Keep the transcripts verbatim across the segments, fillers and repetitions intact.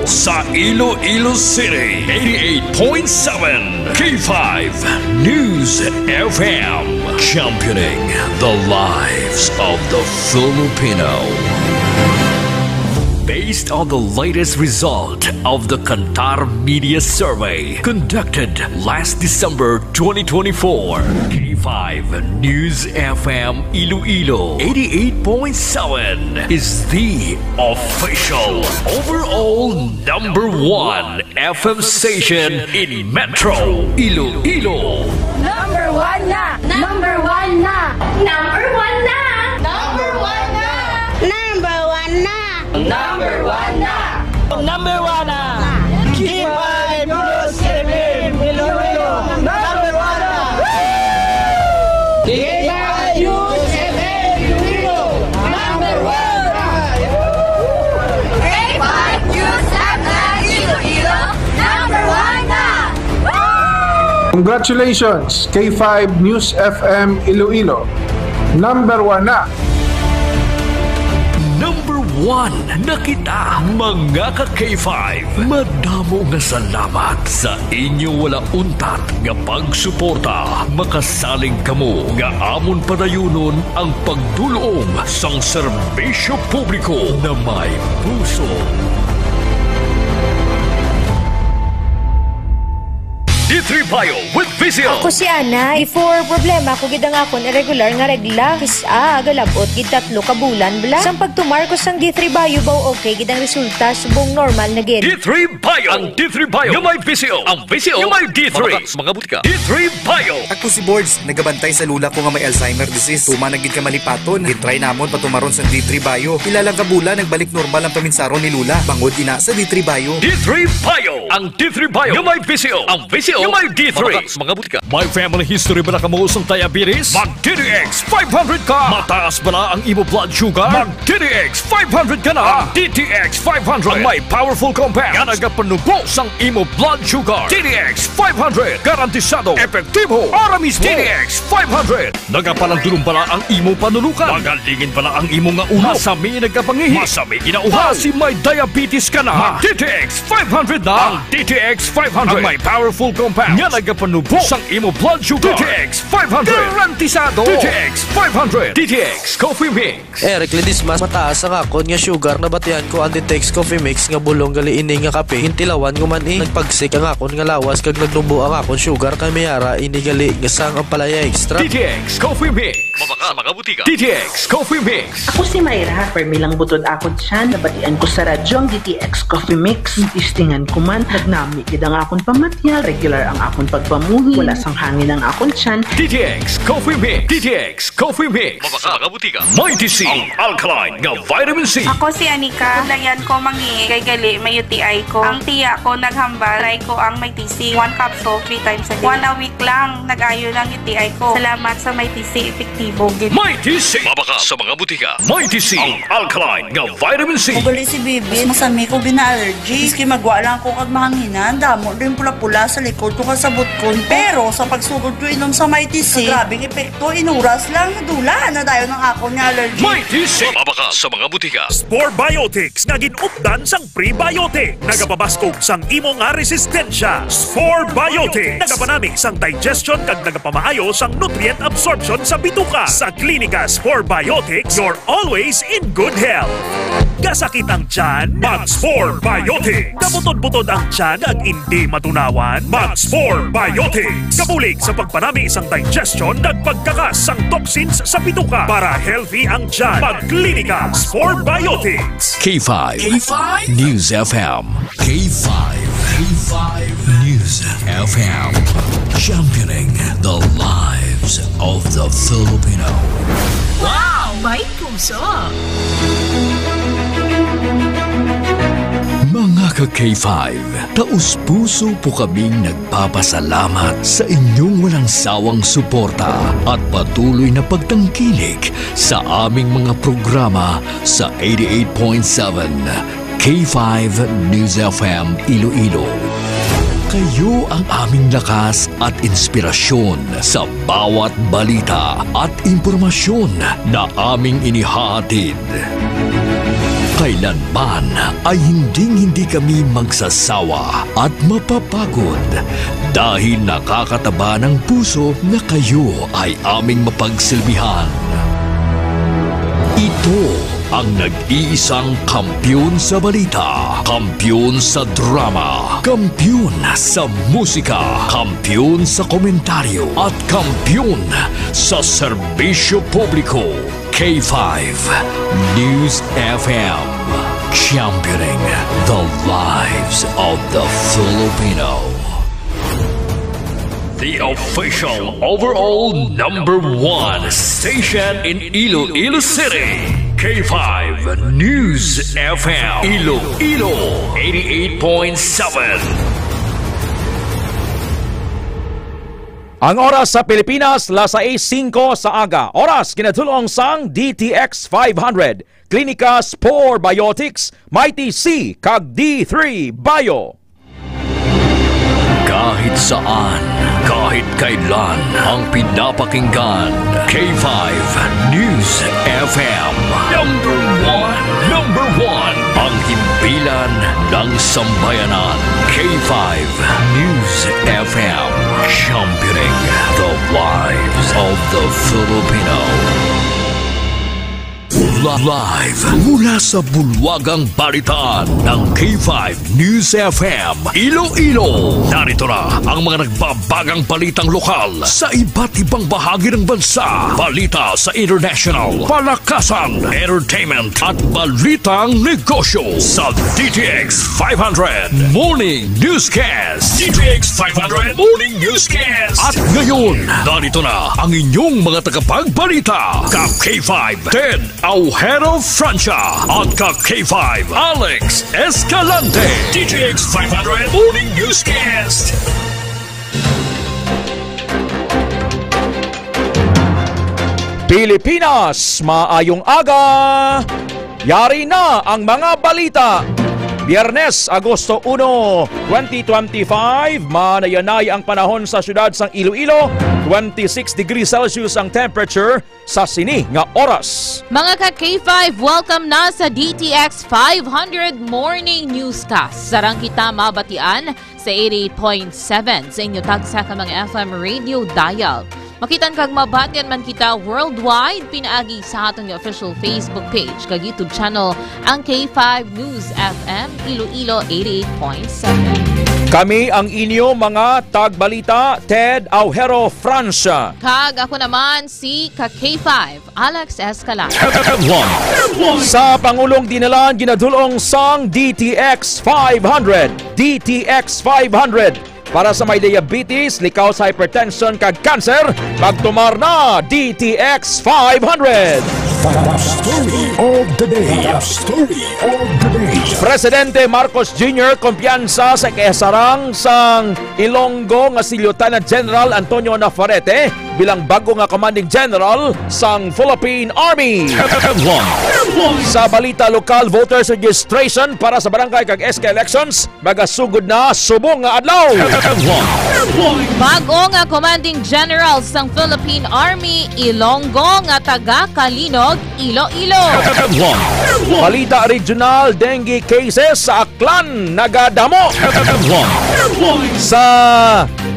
Sa Iloilo City, eighty-eight point seven K five News F M, championing the lives of the Filipino. Based on the latest result of the Kantar Media Survey conducted last December twenty twenty-four, K five News F M Iloilo eighty-eight point seven is the official overall number one F M station in Metro Iloilo. Number one na! Number one na! Number one na! Number one na! Number one na! Number one na! Number one na! K five News F M Iloilo! Number one na! K five News F M Iloilo! Number one na! K five News F M Iloilo! Number one na! Congratulations, K five News F M Iloilo. Number one na. Number one na kita, mga ka K five. Madamo nga salamat sa inyo wala untat nga pagsuporta. Makasalig kamo nga amon padayunon ang pagdul-ong sang serbisyo publiko na may puso. D three Bio with Visio. Ako si Ana. Before, problema ko gid ang akon irregular nga regla. Kis-a, galab-ot gid tatlo ka bulan bala. Sang pagtumar ko sang D three Bio, baw okay gid ang resulta, subong normal na gid. D three Bio. Ang D three Bio nga may Visio. Ang Visio nga may D three. Mabaka sa mga butika. D three Bio. Ako si Borge. Nagabantay sa lola ko nga may Alzheimer disease. Tuman na gid ka malipaton. Gintry namon patumaron sang D three Bio. Pila lang ka bulan, nagbalik normal ang paminsaron ni lola. Bangod ina sa D three Bio. D three Bio. Ang D three Bio nga may Visio. Ang Visio nga may D three. Mabaka sa mga butika. May family history bala kamo sang diabetes? Mag D T X five hundred ka. Mataas bala ang imo blood sugar? Mag D T X five hundred ka na. Ang D T X five hundred ang may powerful compound nga nagapanubo sang imo blood sugar. D T X five hundred, garantisado, epektibo, ara mismo. D T X five hundred, nagapalandulong bala ang imo panunukan? Magalingin bala ang imo nga ulo? Masami nagapangihi? Masami ginauhaw? Basi may diabetes ka na? Mag D T X five hundred na. Ang D T X five hundred ang may powerful compound nga nagapanubo sang imo blood sugar. D T X five hundred, garantisado. D T X five hundred, D T X Coffee Mix. Eric Ledesma, mataas ang akon nga sugar. Nabatian ko ang D T X Coffee Mix nga bulong gali ini nga kape. Gintilawan ko man, eh. Nagpagsik ang akon nga lawas kag nagnubo ang akon sugar, kay may ara ini gali nga sang Ampalaya Extra. D T X Coffee Mix. Mabaka sa mga butika. D T X Coffee Mix. Ako si Myra. Permi lang butod akon tiyan. Nabatian ko sa radyo ang D T X Coffee Mix. Testingan ko man. Nagnami gid ang akon pamatyag. Regular ang akon pagpamuhi. Wala sang hangin ang akon tiyan. D T X Coffee Mix. D T X Coffee Mix. Mabaka sa mga butika. Mighty C, ang alkaline nga vitamin C. Ako si Anika. Dayan ko mangi kay gali may U T I ko. Ang tiya ko naghambal, try ko ang Mighty C. One capsule, three times a day. One a week lang, nag-ayo lang U T I ko. Salamat sa Mighty C, epektibo gid. Mighty C. Mabaka sa mga butika. Mighty C, ang alkaline nga vitamin C. Ugali si Bibi, masami ko gina-allergy. Miski magwa lang ko kag mahanginan, damo din pula-pula sa likod ko kag sa butkon ko. Pero sa pagsugod ko inom sa Mighty C, grabe ang epekto. Inuras lang, nadula na dayon ang akon nga allergy. Mighty C. Mabaka sa mga butika. Spore Biotics nga gin-updan sang prebiotic. Nagapabaskog sang imo nga resistensya. Spore Biotics. Nagapanami sang digestion kag nagapamaayo sang nutrient absorption sa bituka. Sa Klinika Spore Biotics, you're always in good health. Kasakit ang tiyan? Mag Spore Biotic. Kabutod-butod ang tiyan kag indi matunawan? Mag Spore Biotic. Kabulig sa pagpanami sang digestion kag pagkakas sang toxins sa bituka para healthy ang tiyan. Mag Klinika Spore Biotics. K five K five News F M. K five, K five News F M, championing the lives of the Filipino. Wow! May puso! Mga ka K five, taos-puso po kaming nagpapasalamat sa inyong walang sawang suporta at patuloy na pagtangkilik sa aming mga programa sa eighty-eight point seven K five News F M Iloilo. Kayo ang aming lakas at inspirasyon sa bawat balita at impormasyon na aming inihahatid. Kailanman ay hinding-hindi kami magsasawa at mapapagod dahil nakakataba ng puso na kayo ay aming mapagsilbihan. Ito ang nag-iisang kampiyon sa balita, kampiyon sa drama, kampiyon sa musika, kampiyon sa komentaryo, at kampiyon sa serbisyo publiko. K five News F M, championing the lives of the Filipino. The official overall number one station in Iloilo City, K five News F M, Iloilo eighty-eight point seven. Ang oras sa Pilipinas, las sais singko sa aga. Oras, ginadulong sang D T X five hundred, Klinika Spore Biotics, Mighty C, kag D three Bio. Kahit saan, kahit kailan, ang pinapakinggan, K five News F M. Number one, number one, ang himpilan ng sambayanan. K five News F M, championing the lives of the Filipino. Live mula sa bulwagang balitaan ng K five News F M Iloilo. Narito na ang mga nagbabagang balitang lokal sa iba't ibang bahagi ng bansa. Balita sa international, palakasan, entertainment, at balitang negosyo sa D T X five hundred Morning Newscast. D T X five hundred Morning Newscast. At ngayon, narito na ang inyong mga tagapagbalita, ka K five Ted Aujero Francia at ka K five Alex Escalante. D T X five hundred Morning Newscast. Pilipinas, maayong aga! Yari na ang mga balita. Biyernes, Agosto uno, twenty twenty-five, manayanay ang panahon sa siyudad sang Iloilo, twenty-six degrees Celsius ang temperature sa sini nga oras. Mga ka K five, welcome na sa D T X five hundred Morning Newscast. Sarang kita mabatian sa eighty-eight point seven sa inyo tagsa ka mga F M radio dial. Makitan kag mabatian man kita worldwide pinaagi sa aton nga official Facebook page kag YouTube channel, ang K five News F M Iloilo eighty-eight point seven. Kami ang inyo mga tagbalita, Ted Aujero Francia. Kag ako naman si ka K five, Alex Escalante. Headlines. Sa Pangulong Dinalan, ginadulong sang D T X five hundred. D T X five hundred. Para sa may diabetes, likaw sa hypertension kag cancer, magtumar na D T X five hundred. Top story of the day. Top story of the day. Presidente Marcos Junior kumpiyansa sa kasarang sang Ilonggo nga si Lieutenant General Antonio Navarrete bilang bago nga Commanding General sang Philippine Army. Headlines. Sa balita lokal, voters registration para sa barangay kag S K elections magasugod na subong nga adlaw. Headlines. Bago nga Commanding General sang Philippine Army, Ilonggo nga taga Calinog, Iloilo. Headlines. Balita regional, dengue cases sa Aklan nagadamo. Headlines. Sa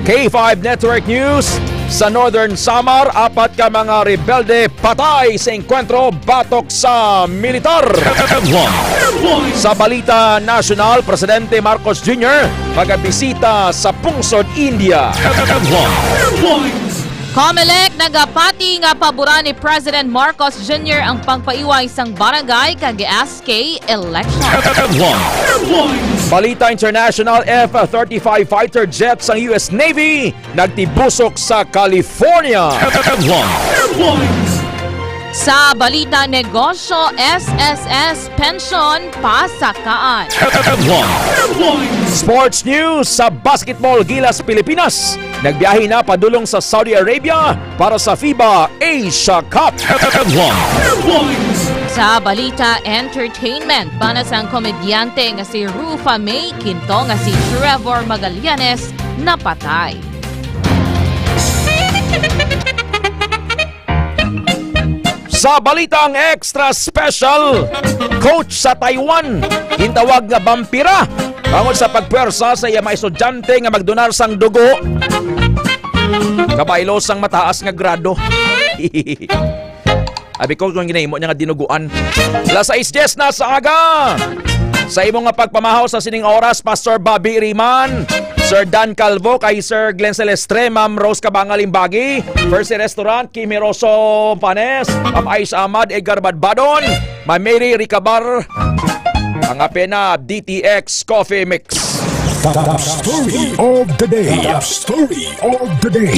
K five Network News, sa Northern Samar, apat ka mga rebelde patay sa engkwentro batok sa militar. Headlines. Sa balita nasyonal, Presidente Marcos Junior magabisita sa pungsod India. Headlines. Comelec nagapati nga paboran ni President Marcos Junior ang pagpaiway sang barangay kag S K election. Headlines. Balita international, F thirty-five fighter jet sang U S Navy nagtibusok sa California. Headlines. Sa balita negosyo, S S S Pension pasakaan. Headlines. Sports news, sa basketball, Gilas Pilipinas nagbiyahe na padulong sa Saudi Arabia para sa FIBA Asia Cup. Headlines. Sa balita entertainment, bana sang komedyante nga si Rufa May Quinto nga si Trevor Magallanes napatay. Sa balitang extra special, coach sa Taiwan, gintawag nga bampira tungod sa pagpwersa sa iya mga estudyante nga magdonar sang dugo. Kabaylo sang mataas nga grado. Abi ko kung ginahimo niya nga dinuguan. Alas sais diyes na sa aga. Sa imo nga pagpamahaw sa sining oras, Pastor Bobby Riman, Sir Dan Calvo, kay Sir Glenn Celestre, Ma'am Rose Cabanga Limbagi, Percy Restaurant, Kimi Rosso Panes, Ma'am Ais Ahmad, Edgar Badbadon, Ma'am Mary Ricabar, ang apena D T X Coffee Mix. The, the story of the day. The story of the day.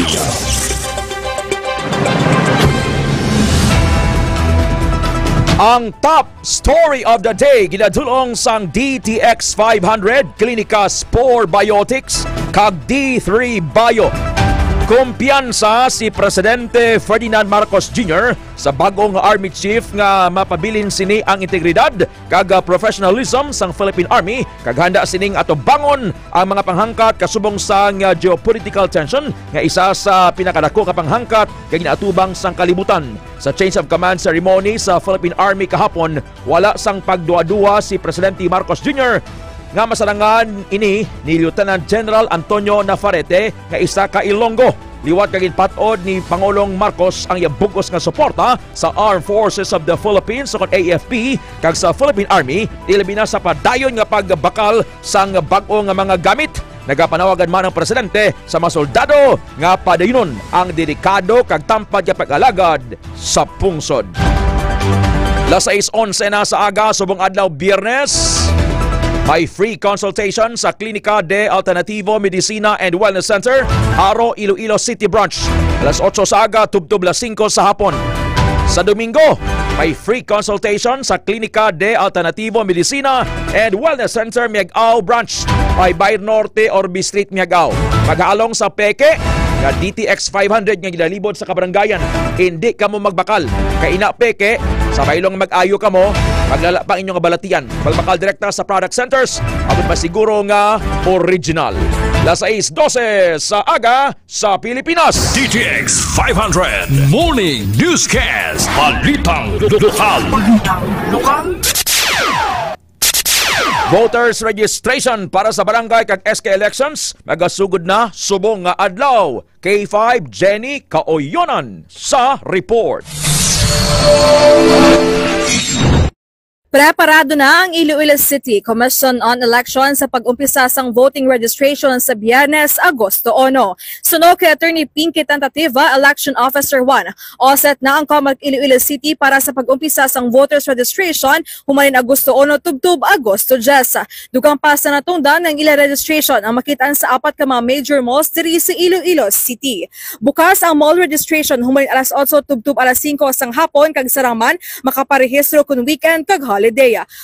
Ang top story of the day ginadulong sang D T X five hundred, Klinika Spore Biotics, kag D three Bio. Kumpiyansa si Presidente Ferdinand Marcos Junior sa bag-ong Army Chief nga mapabilin sini ang integridad kag, ah, professionalism sang Philippine Army, kag handa sining atubangon ang mga panghangkat kasubong sang, ah, geopolitical tension nga isa sa pinakadako nga panghangkat nga ginaatubang sang kalibutan. Sa change of command ceremony sa Philippine Army kahapon, wala sang pagduwa-duwa si Presidente Marcos Junior nga masarangan ini ni Lieutenant General Antonio Navarrete nga isa ka Ilonggo. Liwat kag ginpat-od ni Pangulong Marcos ang iya bug-os nga suporta sa Armed Forces of the Philippines, o kon A F P, kag sa Philippine Army, ilabi na sa padayon nga pagbakal sang bag-o nga mga gamit. Nagapanawagan man ang presidente sa mga soldado nga padayunon ang delikado kag tampad nga pag-alagad sa pungsod. Alas sais onse na sa aga, subong adlaw, Biyernes. May free consultation sa Klinika de Alternativo Medicina and Wellness Center, Jaro, Iloilo City Branch. Alas otso sa aga, tubtob alas singko sa hapon. Sa Domingo, may free consultation sa Klinika de Alternativo Medicina and Wellness Center, Miag-ao Branch, Baybay Norte, Orbe Street, Miag-ao. Maghalong sa peke nga D T X five hundred nga ginalibot sa kabaranggayan. Hindi kamo magbakal. Kay ina peke, sa baylong mag-ayo kamo, maglala pa ang inyong kabalatian. Magbakal direkta sa product centers, aron masiguro nga original. Alas sais dose sa aga sa Pilipinas. D T X five hundred Morning Newscast. Balitang lokal. Voters registration para sa barangay kag S K elections magasugod na subong nga adlaw. K five Jenny Kaoyonan sa report. Preparado na ang Iloilo City Commission on Election sa pag-umpisa sang voting registration sa Biyernes, Agosto uno. Suno kay Attorney Pinky Tentativa, Election Officer one, all set na ang COMELEC Iloilo City para sa pag-umpisa sang voters registration humalin Agosto uno tubtob Agosto diyes. Dugang pa sa natungdan nga ang ila registration ang makit-an sa apat ka mga major malls diri sa Iloilo City. Bukas ang mall registration humalin alas otso tubtob alas singko sang hapon kag sarang man makaparehistro kon weekend kag holiday.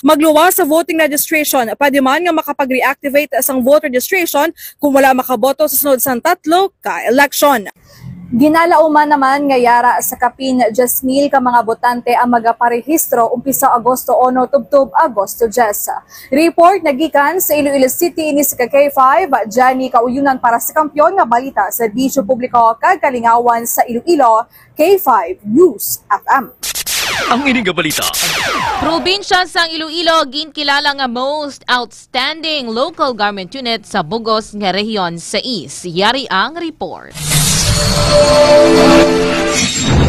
Magluwas sa voting registration, pwede man nga makapag-reactivate sang vote registration kung wala makaboto sa sunod sang tatlo ka eleksyon. Ginalauman naman nga yara sa kapin diyes mil ka mga botante ang magaparehistro umpisa Agosto uno tubtob Agosto diyes. Report nagikan sa Iloilo City, ini si ka K five, Jenny Kauyunan para sa Kampiyon nga Balita, Serbisyo Publiko kag Kalingawan sa Iloilo, K five News F M. Ang ini nga balita. Probinsya sang Iloilo ginkilala nga most outstanding local government unit sa bug-os nga rehiyon sa East. Yari ang report.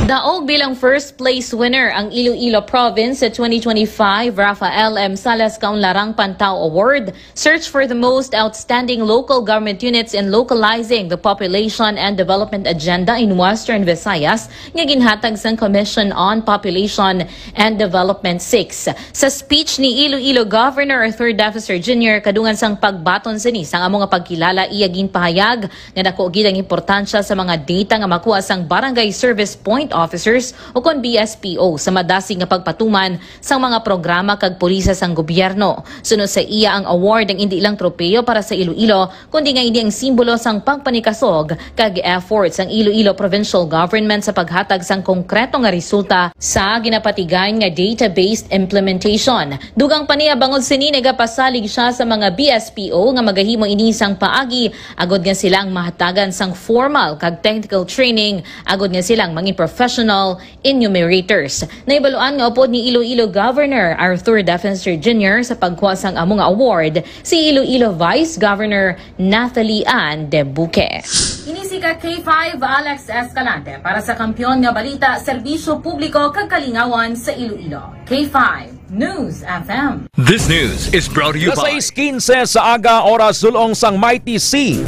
Daog bilang first place winner ang Iloilo Province sa twenty twenty-five Rafael M. Salas Kaunlarang Pantao Award, Search for the Most Outstanding Local Government Units in Localizing the Population and Development Agenda in Western Visayas nga ginhatag sang Commission on Population and Development six. Sa speech ni Iloilo Governor Arthur Defensor Junior, kadungan sang pagbaton sini sang amo nga pagkilala, iya ginpahayag nga dako gid ang importansya sa mga data nga makuha sang Barangay Service Point Officers o kon B S P O sa madasig nga pagpatuman sang mga programa kag polisiya sang gobyerno. Suno sa iya, ang award ang indi lang tropeyo para sa Iloilo, kundi nga ini ang simbolo sang pagpanikasog kag effort sang Iloilo Provincial Government sa paghatag sang konkreto nga resulta sa ginapatigayon nga data-based implementation. Dugang pa niya, bangod sini, nagapasalig sia sa mga B S P O nga magahimo ini sang paagi agod nga sila ang mahatagan sang formal kag technical training agod nga sila ang mangin professional enumerators. Nahibaluan nga upod ni Iloilo Governor Arthur Defensor Junior sa pagkuha sang amo nga award si Iloilo Vice Governor Nathalie Ann Debuque. Ini si ka K five Alex Escalante para sa Kampiyon nga Balita, Serbisyo Publiko kag Kalingawan sa Iloilo. K five News F M. This news is brought to you Alas by sais quince sa aga, oras dul-ong sang Mighty C.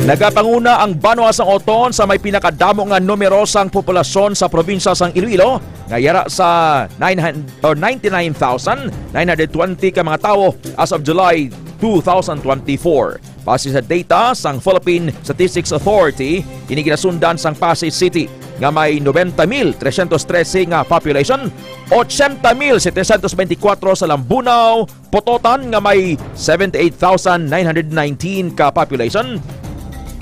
Nagapanguna ang banwa sang Oton sa may pinakadamo nga numero sang populasyon sa probinsya sang Iloilo, nga yara sa nine hundred, or ninety-nine thousand nine hundred twenty ka mga tawo as of July two thousand twenty-four. Base sa data sang Philippine Statistics Authority, ini ginasundan sang Passi City nga may noventa mil trescientos trese nga population, ochenta mil setecientos veinticuatro sa Lambunao, Pototan nga may seventy-eight thousand nine hundred nineteen ka population,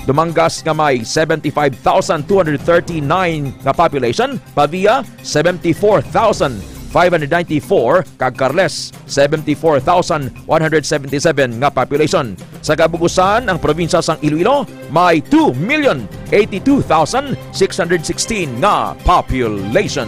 Dumangas nga may seventy-five thousand two hundred thirty-nine nga population, Pavia seventy-four thousand five hundred ninety-four, kag Carles seventy-four thousand one hundred seventy-seven nga population. Sa kabug-usan, ang probinsya sang Iloilo may two million eighty-two thousand six hundred sixteen nga population.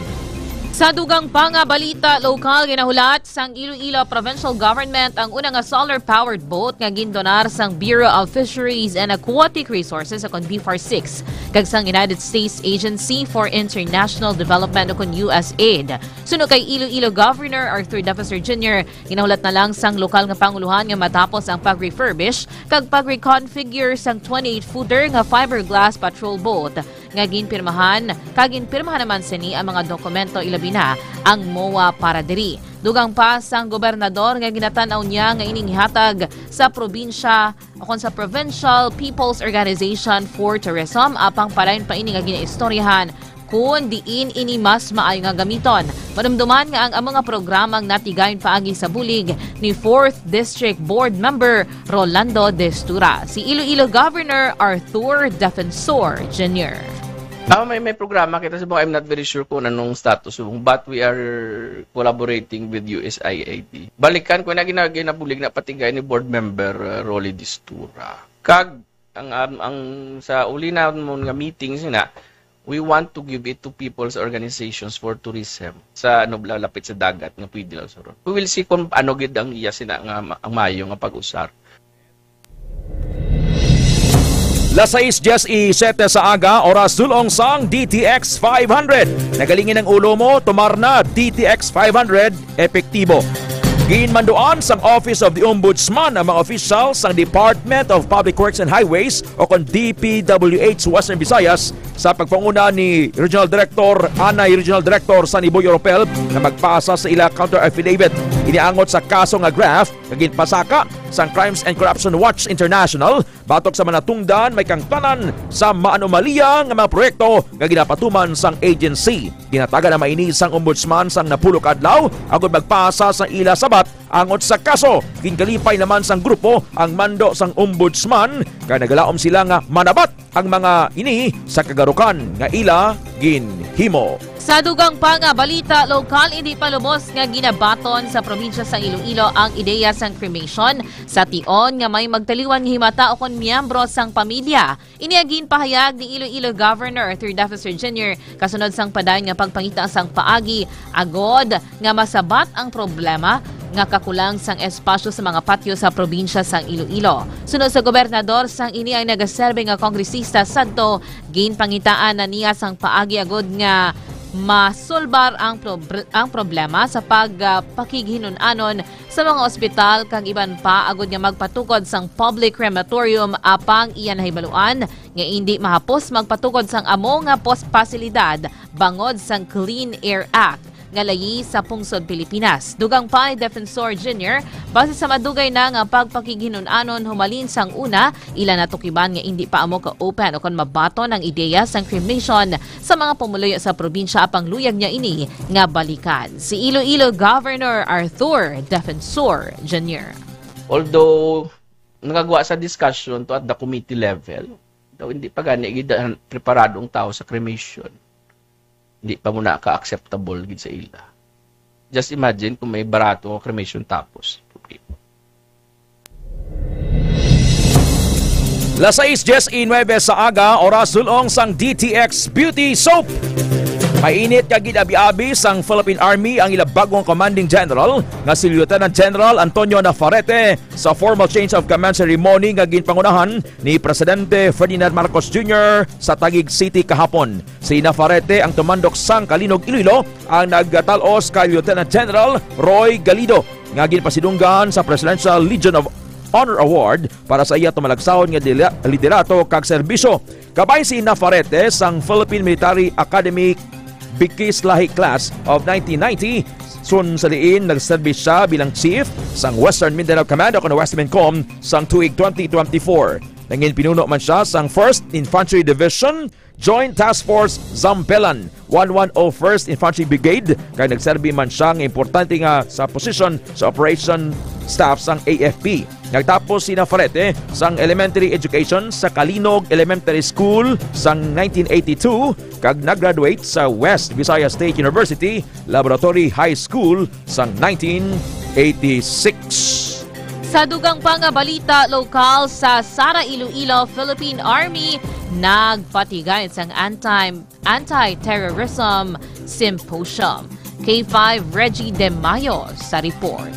Sa dugang pa nga balita lokal, ginahulat sang Iloilo Provincial Government ang una nga solar-powered boat nga gindonar sang Bureau of Fisheries and Aquatic Resources, akon B far six, kag sang United States Agency for International Development, akon U S aid. Suno kay Iloilo Governor Arthur Defensor Junior, ginahulat na lang sang lokal nga pangulohan nga matapos ang pag-refurbish kag pag-reconfigure sang twenty-eight footer nga fiberglass patrol boat nga ginpirmahan, kag ginpirmahan naman sini ang mga dokumento, ilabi na ang MOA para diri. Dugang pa sang gobernador nga ginatan-aw niya nga ining ihatag sa probinsya o kon sa Provincial People's Organization for Tourism, apang palayon pa ini nga ginaistoryahan kon diin ini mas maayo nga gamiton. Madumduman nga ang amo nga programang natigayon paagi sa bulig ni Fourth District Board Member Rolando Destura, si Iloilo Governor Arthur Defensor Junior. Ah, may, may programa kita sa, I'm not very sure kung anong status subong, but we are collaborating with U S I A D. Balikan ko na gina-, ginabulig na patigay ni Board Member, uh, Rolly Destura. Kag ang, ang, ang sa uli namon nga meeting sina, we want to give it to people's organizations for tourism sa, ano, lapit sa dagat nga pwede lang sa ron. We will see kung ano gid ang iya sina nga ma-, ang maayo nga pag-usar. Las sais dies y siete sa aga, oras dul-ong sang D T X five hundred. Nagalingin ang ulo mo, tumar na D T X five hundred, epektibo. Ginmanduan sang Office of the Ombudsman ang mga officials sang Department of Public Works and Highways o kon D P W H Western Visayas sa pagpanguna ni Regional Director, anay Regional Director Sunny Boy Oropel, nga magpasa sa ila counter affidavit iniangot sa kaso nga graft nga ginpasaka sang Crimes and Corruption Watch International batok sa mga natungdan may kangtanan sa maanomalya nga mga proyekto nga ginapatuman sang agency. Ginhatagan ang mainis sang Ombudsman sang napulo ka adlaw agud magpasa sa ila sabat angot sa kaso. Ginkalipay naman sang grupo ang mando sang Ombudsman, kay nagalaom sila nga manabat ang mga ini sa kagarukan nga ila ginhimo. Sa dugang pa nga balita lokal, indi pa lubos nga ginabaton sa probinsya sang Iloilo ang ideya sang cremation sa tion nga may magtaliwan nga himata o kon miyembro sang pamilya. Ini ang ginpahayag ni Iloilo Governor Arthur Defensor Junior kasunod sang padayon nga pagpangita sang paagi agod nga masabat ang problema nga kakulang sang espasyo sa mga patio sa probinsya sang Iloilo. Suno sa gobernador, sang ini ang nagaserbi nga kongresista sadto, ginpangitaan na niya sang paagi agud nga masulbar ang prob-, ang problema sa pag, ah, pakighinun-anon sa mga ospital kag iban pa agud nga magpatukod sang public crematorium, apang iya nahibaluan nga indi mahapos magpatukod sang amo nga pos-, pasilidad bangod sang Clean Air Act nga layi sa pungsod Pilipinas. Dugang pa ni Defensor Junior, base sa madugay na nga pagpakighinun-anon humalin sang una, ila natukiban nga indi pa amo ka-open o kon mabaton ang ideya sang cremation sa mga pumuluyo sa probinsya, apang luyag niya ini nga balikan. Si Iloilo Governor Arthur Defensor Junior. Although nakagwa sa discussion to at the committee level, daw hindi pa gani gid preparado ang tao sa cremation. Hindi pa muna ka-acceptable gid sa ila. Just imagine kung may barato nga cremation tapos. Las sais dies y nuebe sa aga, oras dul-ong sang D T X Beauty Soap. Mainit nga gin-abi-abi sang Philippine Army ang ila bagong commanding general nga si Lieutenant General Antonio Nafarete sa formal change of command ceremony nga ginpangunahan ni Presidente Ferdinand Marcos Junior sa Taguig City kahapon. Si Nafarete ang tumandok sang Calinog, Iloilo, ang nagtalos kay Lieutenant General Roy Galido nga ginpasidunggan sa Presidential Legion of Honor Award para sa iya tumalagsahon nga dila-, liderato kag serbisyo. Kabay si Nafarete sang Philippine Military Academy Bikislahi Class of nineteen ninety, sun sa diin nagserbi siya bilang chief sang Western Mindanao Command o kon West MINCOM sang tuig twenty twenty-four. Nangin pinuno man siya sang First Infantry Division, Joint Task Force Zambelan, one one oh First Infantry Brigade, kay nagserbi man siya nga importante nga sa posisyon sa operation staff sang A F P. Nagtapos si Nafarete sang elementary education sa Calinog Elementary School sang nineteen eighty-two kag nag-graduate sa West Visayas State University Laboratory High School sang nineteen eighty-six. Sa dugang pa nga balita lokal, sa Sara, Iloilo, Philippine Army nagpatigay sang anti, Anti-Terrorism Symposium. K five Reggie De Mayo sa report.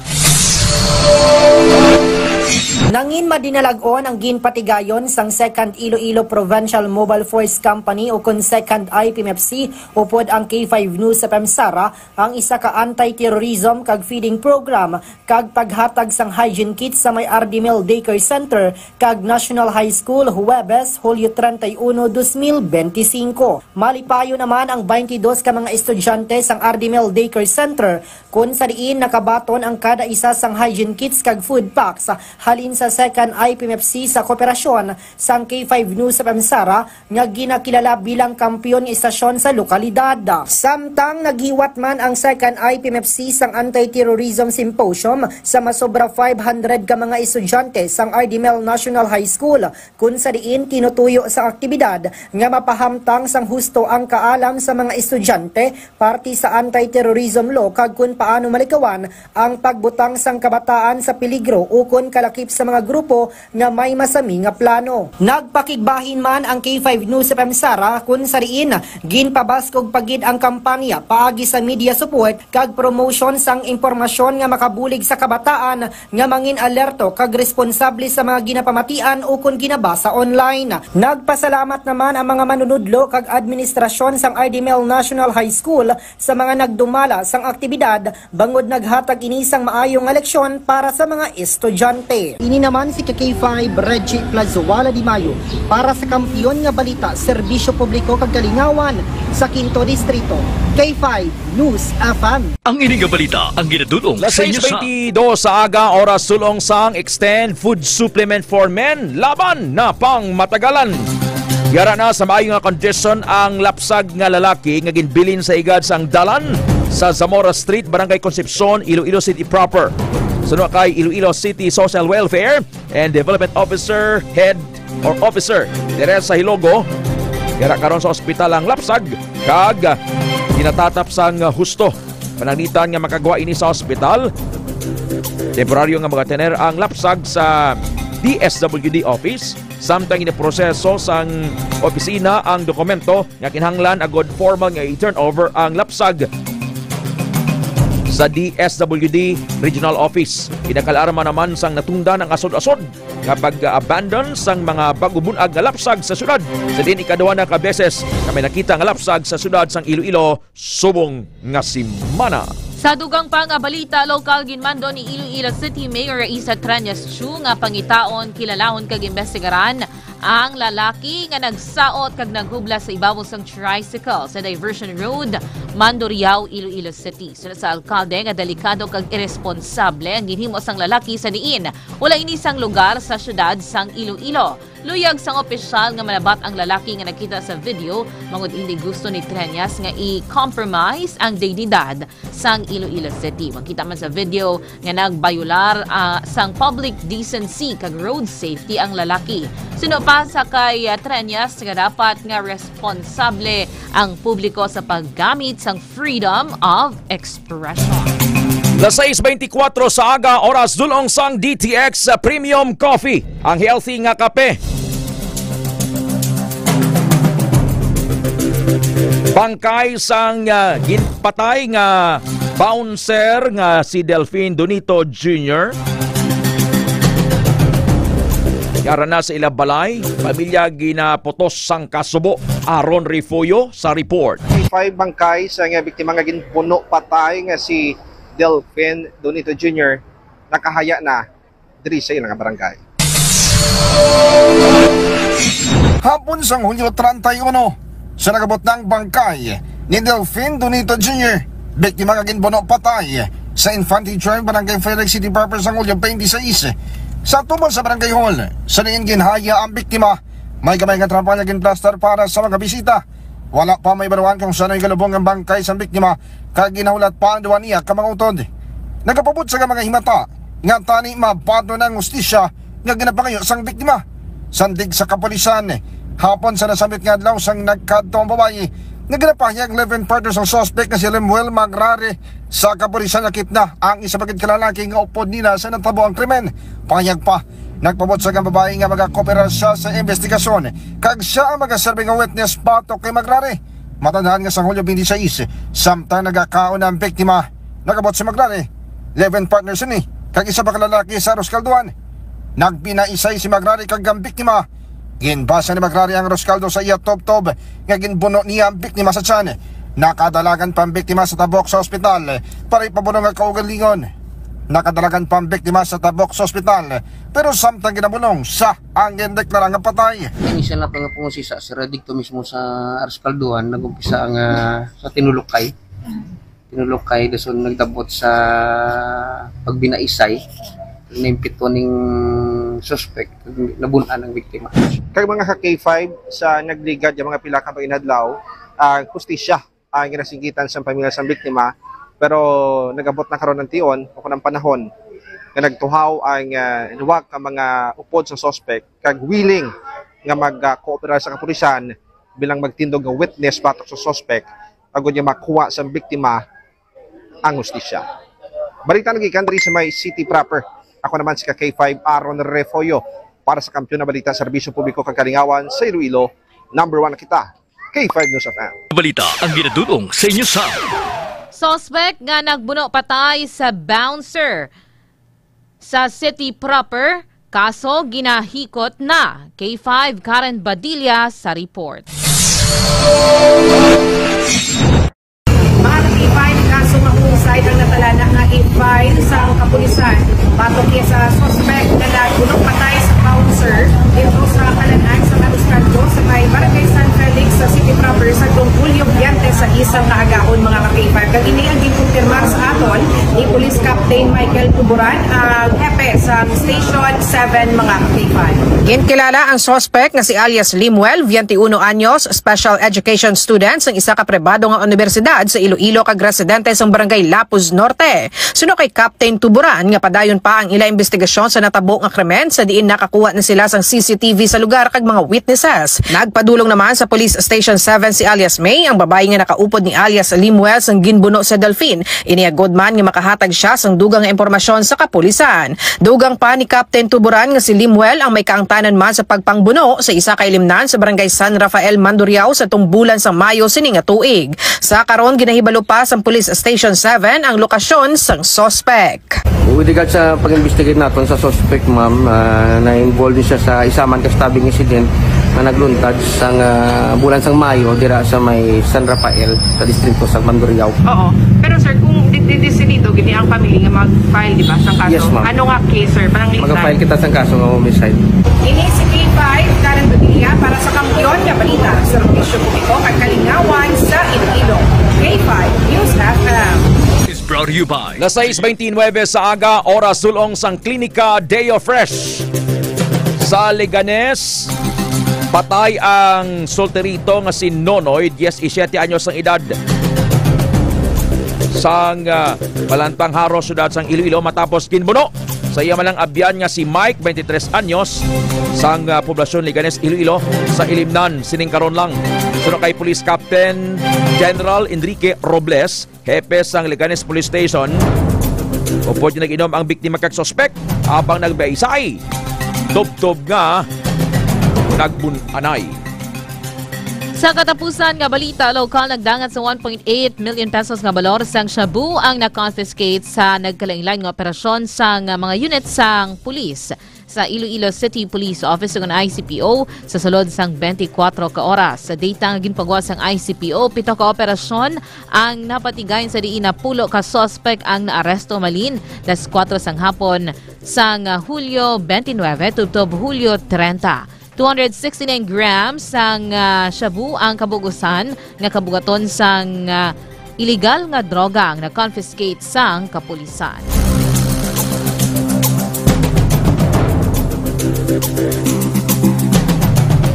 Nangin madinalag-on ang ginpatigayon sang Second Iloilo Provincial Mobile Force Company o kon Second I P M F C upod ang K five News F M Sara, ang isa ka anti-terrorism kag feeding program kag paghatag sang hygiene kits sa may Ardimel Daycare Center kag National High School, Huwebes, Hulyo treinta y uno, dos mil benti singko. Malipayon naman ang twenty-dos ka mga estudyante sang Ardimel Daycare Center, kun sa diin nakabaton ang kada isa sang hygiene kits kag food packs halin sa Second I P M F C sa kooperasyon sang K five News F M Sara, nga ginakilala bilang kampiyon nga istasyon sa lokalidad. Samtang naghiwat man ang Second I P M F C sang Anti-Terrorism Symposium sa masobra five hundred ka mga estudyante sang Ardimel National High School, kun sa diin tinutuyo sa aktibidad nga mapahamtang sang husto ang kaalam sa mga estudyante parte sa anti-terrorism law kag kun paano malikawan ang pagbutang sang kabataan sa peligro ukon kalakip sa mga grupo nga may masami nga plano. Nagpakigbahin man ang K five News F M Sara, kun sa diin ginpabaskog pa gid ang kampanya paagi sa media support kag promotion sang impormasyon nga makabulig sa kabataan nga mangin alerto kag responsable sa mga ginapamatian ukon ginabasa online. Nagpasalamat naman ang mga manunudlo kag administrasyon sang Ardimel National High School sa mga nagdumala sang aktibidad, bangod naghatag ini sang maayo nga leksyon para sa mga estudyante. Ini naman si K five Reggie Plazuela Di Mayo para sa Kampiyon nga Balita, Serbisyo Publiko kag Kalingawan sa Quinto Distrito. K five News F M. Ang ini nga balita ang ginadul-ong sa inyo sa Las sais bentidós sa aga, oras sul-ong sang Extend Food Supplement for Men, laban na pang matagalan. Yara na sa maayo nga kondisyon ang lapsag nga lalaki nga ginbilin sa igad sang dalan sa Zamora Street, Barangay Concepcion, Iloilo City proper. Suno kay Iloilo City Social Welfare and Development Officer, Head or Officer Teresa Hilogo, yara karon sa ospital ang lapsag kag ginatatap sang husto. Pananglitan nga makagwa ini sa ospital, temporaryo nga magatener ang lapsag sa D S W D office, samtang ginaproseso sang opisina ang dokumento nga kinahanglan agod formal nga i-turn over ang lapsag sa D S W D Regional Office. Ginakalaarma naman sang natundan ang asod-asod nga pag-abandon sang mga bag-o bun-ag nga lapsag sa syudad, sa diin ikaduha na ka beses nga may nakita nga lapsag sa syudad sang Iloilo subong nga semana. Sa dugang pa nga balita lokal, ginmando ni Iloilo City Mayor Raisa Treñas Chu nga pangitaon, kilalahon kag imbestigaran ang lalaki nga nagsaot kag naghubla sa ibabaw sang tricycle sa Diversion Road, Mandurriao, Iloilo City. Suno sa alkalde nga delikado kag iresponsable ang ginhimo sang lalaki sa diin wala ini sang lugar sa siyudad sang Iloilo. Luyag sang opisyal nga malabat ang lalaki nga nakita sa video, bangod indi gusto ni Treñas nga i-compromise ang dignidad sang Iloilo City. Makita man sa video nga nagbayular, ah, sang public decency kag road safety ang lalaki. Suno pa sa kay, ah, Treñas nga dapat nga responsable ang publiko sa paggamit sang freedom of expression. Las sais bentikuwatro sa aga, oras dul-ong sang D T X Premium Coffee, ang healthy nga kape. Bangkay sang, ah, ginpatay nga bouncer nga si Delfin Donito Junior. Yara na sa ilang balay, pamilya ginaputos sang kasubo. Aaron Refugio sa report. May five bangkay sang biktima nga ginbuno patay nga si Delfin Donito Junior nakahaya na diri sa ilang barangay. Hapon sang Hulyo treinta y uno, sa nagabot na ang bangkay ni Delfin Donito Junior, biktima nga ginbuno patay sa Infante Drive, Barangay Felix, City Proper, sang Hulyo twenty-six, sa tubo sa Barangay Hall, sa diin ginhaya ang biktima. May gamay nga trapal nga ginplastar para sa mga bisita. Wala pa maibaluan kung san-o galubong ang bangkay sang biktima, kag ginahulat pa ang duha niya ka mga utod. Nagapabutyag ang mga himata nga tani mabaton ang hustisya nga ginapangayo sang biktima. Sandig sa kapulisan, hapon sa nasambit nga adlaw sang nagkadto ang babayi nga ginapahayag live-in partner sang suspect nga si Lemuel Magrare sa kapulisan, nakit na ang isa pa gid ka lalaki nga upod nila sa natabo ang krimen. Pahayag pa, nagpabutyag ang babayi nga magakooperar siya sa investigasyon kag siya ang magaserbi nga witness batok kay Magrare. Matandaan nga sa Hulyo twenty-six, samtang nagakaon na ang biktima, nagabot si Magrare, live-in partner sini, kag isa pa ka lalaki sa Arroz Caldoan. Nagbinaisay si Magrare kag ang biktima. Ginbasa ni Magrare ang Arroz Caldo sa iya tubtob nga ginbuno niya ang biktima sa tiyan. Nakadalagan pa ang biktima sa tabok sa ospital para ipabuno nga kaugalingon. Nakadalagan pa ang biktima sa tabok sa ospital, pero samtang ginabulong sa ang gindeklara nga patay. Initial na pangapungusisa, sir, didto mismo sa Arroz Caldoan, nag-umpisa ang, ah, sa Tinulukay. Tinulukay, dason nagdabot sa pagbinaisay, naimpito ning suspect, nabun-an ang biktima. Kag mga ka K five, sa nagligad nga mga pila ka mga inadlaw, ang hustisya ang ginasinggitan sang pamilya sang biktima, pero nag-abot na karon ang tion o ang panahon nga nagtuhaw ang, ah, duha ka mga upod sa suspect kag willing nga mag, ah, kooperar sa kapulisan bilang magtindog nga witness batok sa suspect, agud nga makuha sang biktima ang hustisya. Balita nagikan diri sa may city proper. Ako naman si ka K five Aaron Refollo para sa Kampiyon na Balita, Serbisyo Publiko kag Kalingawan sa Iloilo. Number one na kita, K five News F M. Balita ang ginadul-ong sa inyo sa Suspect nga nagbuno patay sa bouncer sa city proper, kaso ginahikot na. K five Karen Badilla sa report. Mga ka K five, kaso nga homicide ang natalana nga i-file sa kapulisan batok kay sa suspect nga nagbuno patay sa bouncer dito sa kalan-an sa Arroz Caldo sa may Barangay San Felix sa City Proper sa Dong Julio Viente sa isang kaagahon, mga ka K five. Kag ini ang ginkumpirmar sa aton ni Police Captain Michael Tuburan, ang hepe sa Station seven, mga ka K five. Ginkilala ang suspect nga si alias Limuel, twenty-uno anyos, special education student sang isa ka pribado nga unibersidad sa Iloilo kag residente sang Barangay Lapuz Norte. Suno kay Captain Tuburan nga padayon pa ang ila investigasyon sa natabo nga krimen, sa diin nakakuha na sila sang C C T V sa lugar kag mga witnesses. Nagpadulong naman sa Police Station seven si alias May, ang babayi nga nakaupod ni alias Limuel sang ginbuno sa Delfin. Iniagod man nga makahatag siya sang dugang nga impormasyon sa kapulisan. Dugang pa ni Captain Tuburan nga si Limuel ang may kaangtanan man sa pagpangbuno sa isa ka ilimnan sa Barangay San Rafael, Mandurriao sa tungbulan sang Mayo sini nga tuig. Sa karon, ginahibalo pa sang Police Station seven ang lokasyon sang suspect. With regard sa pag-investigate naton sa suspect, ma'am, ah, na-involved siya sa isa man ka stabbing incident nga nagluntad sang, ah, bulan sang Mayo dira sa may San Rafael, sa distrito sa Mandurriao. Oo. Pero, sir, kung di-, di-, decidido gid ang family nga mag-file, di ba, sang kaso? Yes, ma'am. Ano nga case, sir? Pananglitan? Mag-file kita sang kaso nga homicide. Ini si K five, Karen Padilla para sa Kampiyon nga Balita, Serbisyo Publiko kag Kalingawan sa Iloilo. K five News F M. Is brought to you by Las sais veintinuebe sa aga, oras dul-ong sang Klinika Deo Fresh. Sa Leganes, patay ang solterito nga si Nonoy, diecisiete anyos ang edad, sang, ah, Balantang Jaro, siyudad sang Iloilo, matapos ginbuno sa iya man lang abyan nga si Mike, twenty-tres anyos, sang, ah, poblasyon Leganes, Iloilo, sa Ilimnan sining karon lang. Suno kay Police Captain General Enrique Robles, hepe sang Leganes Police Station, upod nga nag-inom ang biktima kag suspek habang nagbaysay. Tubtob nga nagbun-anay. Sa katapusan nga balita, lokal nagdangat sa one point eight million pesos nga balor sang shabu ang na-confiscate sa nagkalainlain nga operasyon sang mga unit sang pulis sa Iloilo City Police Office ug ang I C P O sa sulod sang twenty-four ka oras. Sa data nga ginpagawa sang I C P O, pito ka operasyon ang napatigayon sa diin napulo ka suspek ang naaresto malin las kuwatro sang hapon sang Hulyo twenty-nine tubtob Hulyo treinta. Two hundred sixty-nine grams sang, ah, shabu ang kabugusan nga kabugaton sang, ah, iligal nga droga ang na-confiscate sang kapulisan.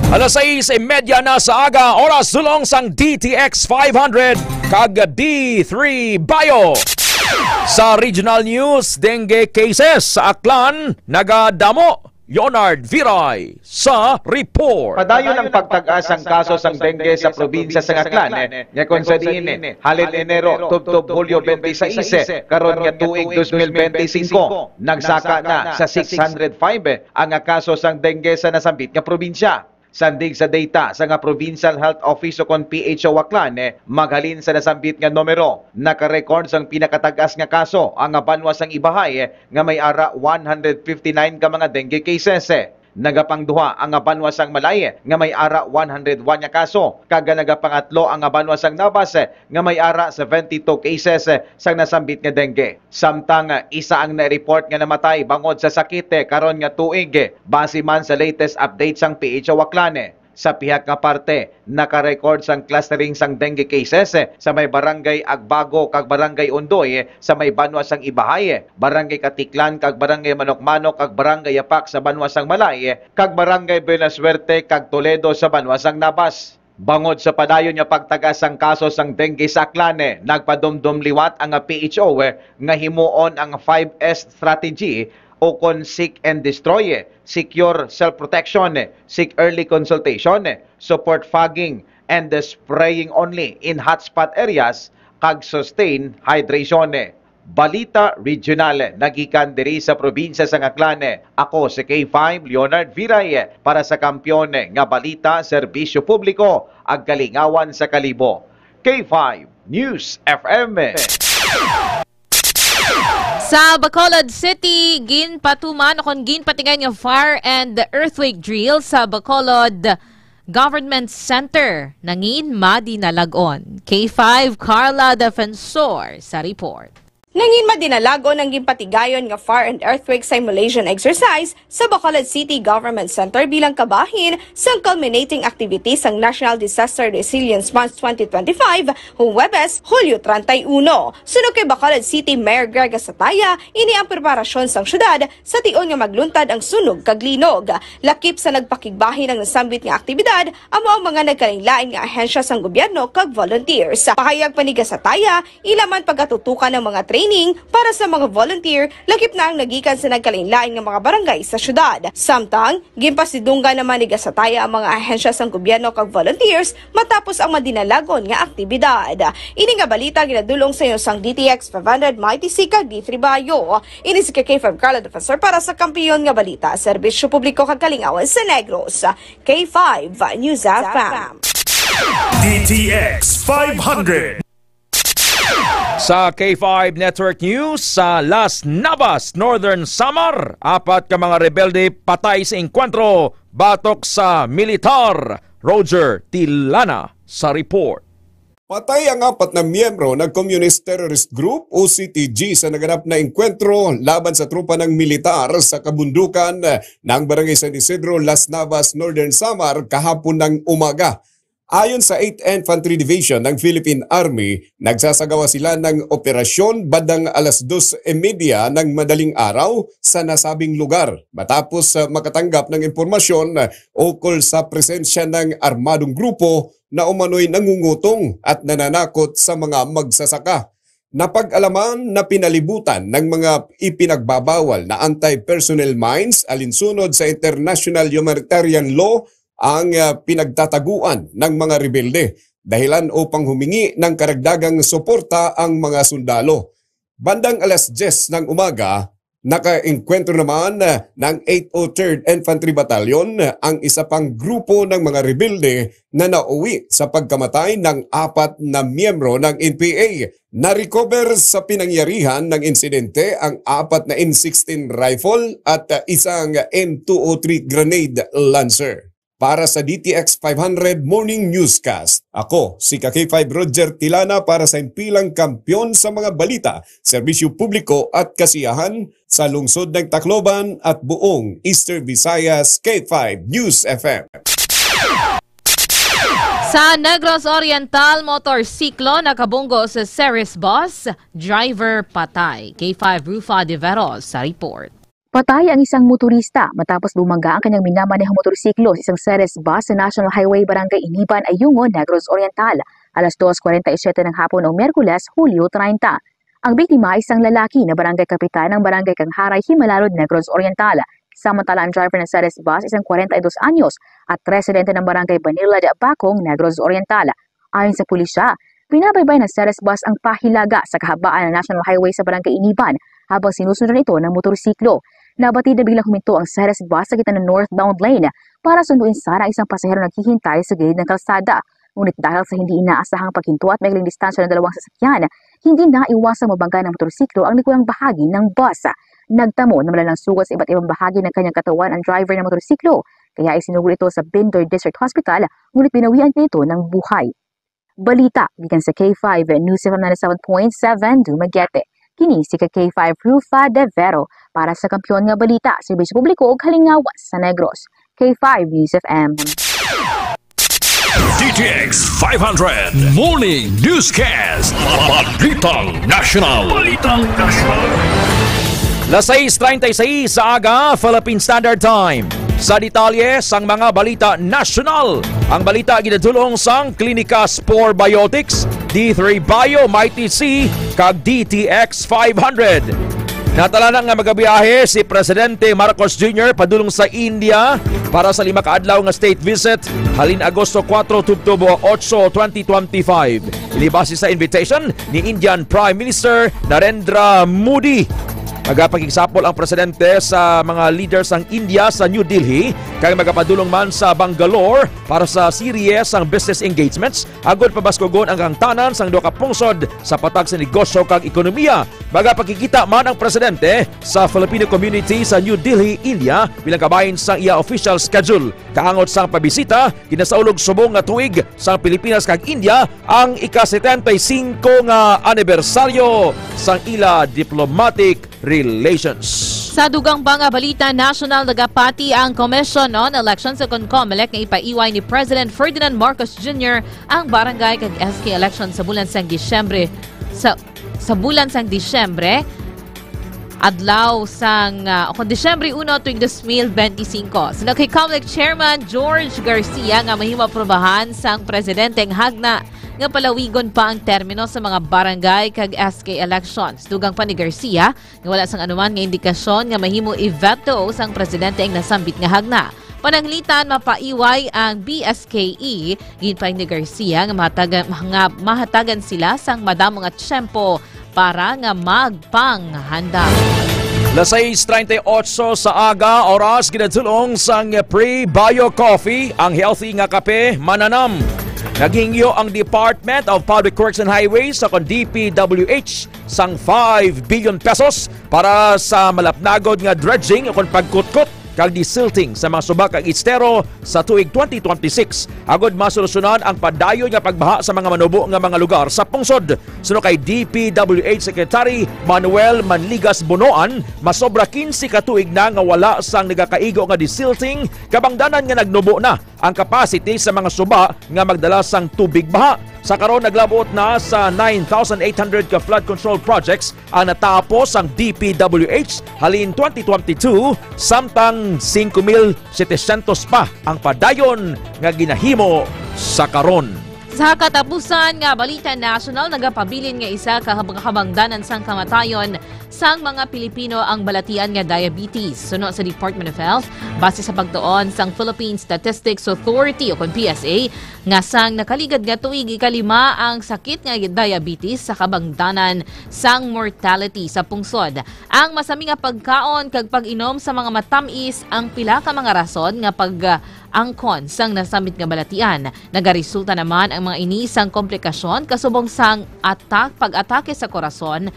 Alas sais y media na sa aga, oras sulong sang D T X five hundred kag D three Bio. Sa regional news, dengue cases sa Aklan nagadamo. Leonard Viray sa report. Padayon ang pagtag-as sang kaso sang dengue sa probinsya sang Aklan, eh, nga kon sa diin, eh, halin Enero tubtob Hulyo twenty-six, eh, karon nga tuig dos mil benti singko, nagsaka na sa six hundred five, eh, ang nga kaso sang dengue sa nasambit nga probinsya. Sandig sa data sa nga Provincial Health Office o kon P H O Aklan, eh, maghalin sa nasambit nga numero, naka-record sang pinakatag-as nga kaso ang nga banwa sang Ibajay, eh, nga may ara one hundred fifty-nine ka mga dengue cases. Nagapangduha ang nga banwa sang Malay nga may ara one hundred one nga kaso, kag nagapangatlo ang nga banwa sang Nabas nga may ara seventy-two cases sang nasambit nga dengue. Samtang isa ang na-report nga namatay bangod sa sakit karon nga tuig, base man sa latest update sang P H O Aklan. Sa pihak nga parte, naka-record sang clustering sang dengue cases sa may Barangay Agbago kag Barangay Undoy sa may banwa sang Ibajay, Barangay Katiklan kag Barangay Manok-Manok kag Barangay Yapak sa banwa sang Malay, kag Barangay Buenasuerte kag Toledo sa banwa sang Nabas. Bangod sa padayon nga pagtag-as sang kaso sang dengue sa Aklan, nagpadumdom liwat ang P H O nga himuon ang five S strategy, ukon seek and destroy, secure self-protection, seek early consultation, support fogging, and spraying only in hotspot areas, kag sustain hydration. Balita Regional, nagikan diri sa probinsya sang Aklan. Ako si K five Leonard Viray para sa Kampiyon nga Balita, Serbisyo Publiko, ag Kalingawan sa Kalibo. K five News F M. Sa Bacolod City, ginpatuman o kon ginpatingay nga fire and earthquake drill sa Bacolod Government Center nangin madinalag-on. K five Carla Defensor sa report. Nangin madinalag-on ang ginpatigayon nga fire and earthquake simulation exercise sa Bacolod City Government Center bilang kabahin sang culminating activity sang National Disaster Resilience Month twenty twenty-five, Huwebes, Hulyo treinta y uno. Suno kay Bacolod City Mayor Greg Gasataya, ini ang preparasyon sang syudad sa tion nga magluntad ang sunog kag linog. Lakip sa nagpakigbahin ang nasambit nga aktibidad, amo ang mga nagkalainlain nga ahensya sang gobyerno kag volunteers. Pahayag pa ni Gasataya, ila man pagatutukan ang mga training para sa mga volunteer, lakip na ang nagikan sa nagkalainlain nga mga barangay sa syudad. Samtang, ginpasidunggan naman ni Gasataya ang mga ahensya sang gobyerno kag volunteers matapos ang madinalagon nga aktibidad. Ini nga balita ginadulong sa inyo sang D T X five hundred, Mighty C kag D three Bayo. Ini si K five Carla Defensor para sa Kampiyon nga Balita, Serbisyo Publiko kag Kalingawan sa Negros. K five News F M. D T X five hundred. Sa K five Network News, sa Las Navas, Northern Samar, apat ka mga rebelde patay sa engkwentro batok sa militar. Roger Tilana sa report. Patay ang apat na miyembro ng Communist Terrorist Group o C T G sa naganap na engkwentro laban sa tropa ng militar sa kabundukan ng Barangay San Isidro, Las Navas, Northern Samar kahapon ng umaga. Ayon sa Eighth Infantry Division ng Philippine Army, nagsasagawa sila ng operasyon bandang alas dos y media ng madaling araw sa nasabing lugar, matapos, ah, makatanggap ng impormasyon, ah, ukol sa presensya ng armadong grupo na umano'y nangungutong at nananakot sa mga magsasaka. Napag-alaman na pinalibutan ng mga ipinagbabawal na anti-personnel mines alinsunod sa international humanitarian law ang, ah, pinagtataguan ng mga rebelde, dahilan upang humingi ng karagdagang suporta ang mga sundalo. Bandang alas diyes ng umaga, Nakaengkwentro naman ng eight oh third Infantry Battalion, ang isa pang grupo ng mga rebelde na nauwi sa pagkamatay ng apat na miyembro ng N P A. Na-recover sa pinangyarihan ng insidente ang apat na M sixteen rifle at, ah, isang M two oh three grenade launcher. Para sa D T X five hundred Morning Newscast, ako si ka K five Roger Tilana para sa Impilang Kampiyon sa mga Balita, Serbisyo Publiko at Kasiyahan sa lungsod ng Tacloban at buong Eastern Visayas, K five News F M. Sa Negros Oriental, motorsiklo nakabunggo sa Ceres bus, driver patay. K five Rufa Deveros sa report. Patay ang isang motorista matapos bumangga ang kanyang minamanehong motorsiklo sa isang Ceres bus sa National Highway Barangay Iniban, Ayungon, Negros Oriental, alas dos kwarenta y siyete ng hapon ng Miyerkules, Hulyo treinta. Ang biktima ay isang lalaki na barangay kapitan ng Barangay Kangharay, Himalalod, Negros Oriental. Samantala, ang driver ng Ceres bus, isang kwarenta y dos anyos at residente ng Barangay Banilad, Bacong, Negros Oriental. Ayon sa pulisya, binabaybay ng Ceres bus ang pahilaga sa kahabaan ng National Highway sa Barangay Iniban habang sinusundan ito ng motorsiklo. Nabatid na biglang huminto ang Ceres bus sa gitna ng northbound lane para sunduin sana ang isang pasahero naghihintay sa gilid ng kalsada. Ngunit dahil sa hindi inaasahang paghinto at maikling distansya ng dalawang sasakyan, hindi naiwasang mabangga ng motorsiklo ang likulang bahagi ng bus. Nagtamo ng malalang sugat sa iba't ibang bahagi ng kanyang katawan ang driver ng motorsiklo, kaya isinugod ito sa Bendoy District Hospital, ngunit binawian niya ito ng buhay. Balita gikan sa K five News F M ninety-seven point seven Dumaguete. Kini si ka K five Rufa De Vero para sa Kampiyon nga Balita, Serbisyo Publiko ug Kalingawan sa Negros. K five News F M. D T X five hundred Morning Newscast. Balitang National. Balitang National. Las sais treinta y seis sa aga, Philippine Standard Time. Sa detalye sang mga balita nasyonal, ang balita ginadulong sang Klinika Spore Biotics, D three Bio, Mighty C, kag D T X five hundred. Natala na nga magabiyahe si Presidente Marcos Junior padulong sa India para sa lima ka adlaw nga state visit halin Agosto kuwatro tubtob otso, twenty twenty-five. Ini base sa invitation ni Indian Prime Minister Narendra Modi. Magapakigsapol ang presidente sa mga leaders sang India sa New Delhi kag magapadulong man sa Bangalore para sa serye sang business engagements agod pabaskugon ang kahangtanan sang duha ka pungsod sa patag sa negosyo kag ekonomiya. Magapakigkita man ang presidente sa Filipino community sa New Delhi, India, bilang kabahin sang iya official schedule. Kaangot sang pabisita, ginasaulog subong nga tuig sang Pilipinas kag India ang ika setenta y cinco nga anibersaryo sang ila diplomatic relations. Sa dugang pa nga balita nasyonal, nagapati ang Commission on Elections o kon Comelec nga ipaiway ni President Ferdinand Marcos Junior ang barangay kag S K election sa bulan sang Disyembre, sa, sa bulan sang Disyembre, adlaw sang, ah, o kon Disyembre uno tuig dos mil benti singko. Suno kay Comelec Chairman George Garcia nga mahimo aprobahan sang presidente ang hagna nga palawigon pa ang termino sa mga barangay kag S K elections. Dugang pa ni Garcia nga wala sang anuman nga indikasyon nga mahimo i-veto sang presidente ang nasambit nga hagna. Pananglitan mapaiway ang B S K E, ginpain ni Garcia nga mahatagan, nga mahatagan sila sang madamo nga tiyempo para nga magpanghanda. Las sais treinta y ocho sa aga, oras ginadulong sang Pre Bio Coffee, ang healthy nga kape, mananam. Naghingyo ang Department of Public Works and Highways sa kon D P W H sang five billion pesos para sa malapnagod nga dredging o kon pagkutkot kag desilting sa mga suba kag estero sa tuig twenty twenty-six, agod masolusyonan ang padayon nga pagbaha sa mga manubo nga mga lugar sa pungsod. Suno kay D P W H Secretary Manuel Manligas Bonoan, masobra quince ka tuig na nga wala sang nagakaigo nga desilting, kabangdanan nga nagnubo na ang capacity sa mga suba nga magdala sang tubig baha. Sa karon, naglabot na sa nine thousand eight hundred ka flood control projects ang natapos sang D P W H halin twenty twenty-two, samtang singko mil setecientos pa ang padayon nga ginahimo sa karon. Sa katapusan nga balita nasyonal, nagapabilin nga isa ka habang-, habangdanan sang kamatayon sang mga Pilipino ang balatian nga diabetes. Suno sa Department of Health, base sa pagtuon sang Philippine Statistics Authority o kon P S A, nga sang nakaligad nga tuig, ikalima ang sakit nga diabetes sa kabangdanan sang mortality sa pungsod. Ang masami nga pagkaon kag pag-inom sa mga matamis ang pila ka mga rason nga pag-, angkon sang nasambit nga balatian. Nagaresulta naman ang mga ini sang komplikasyon kasubong sang atak-, pag-atake sa korason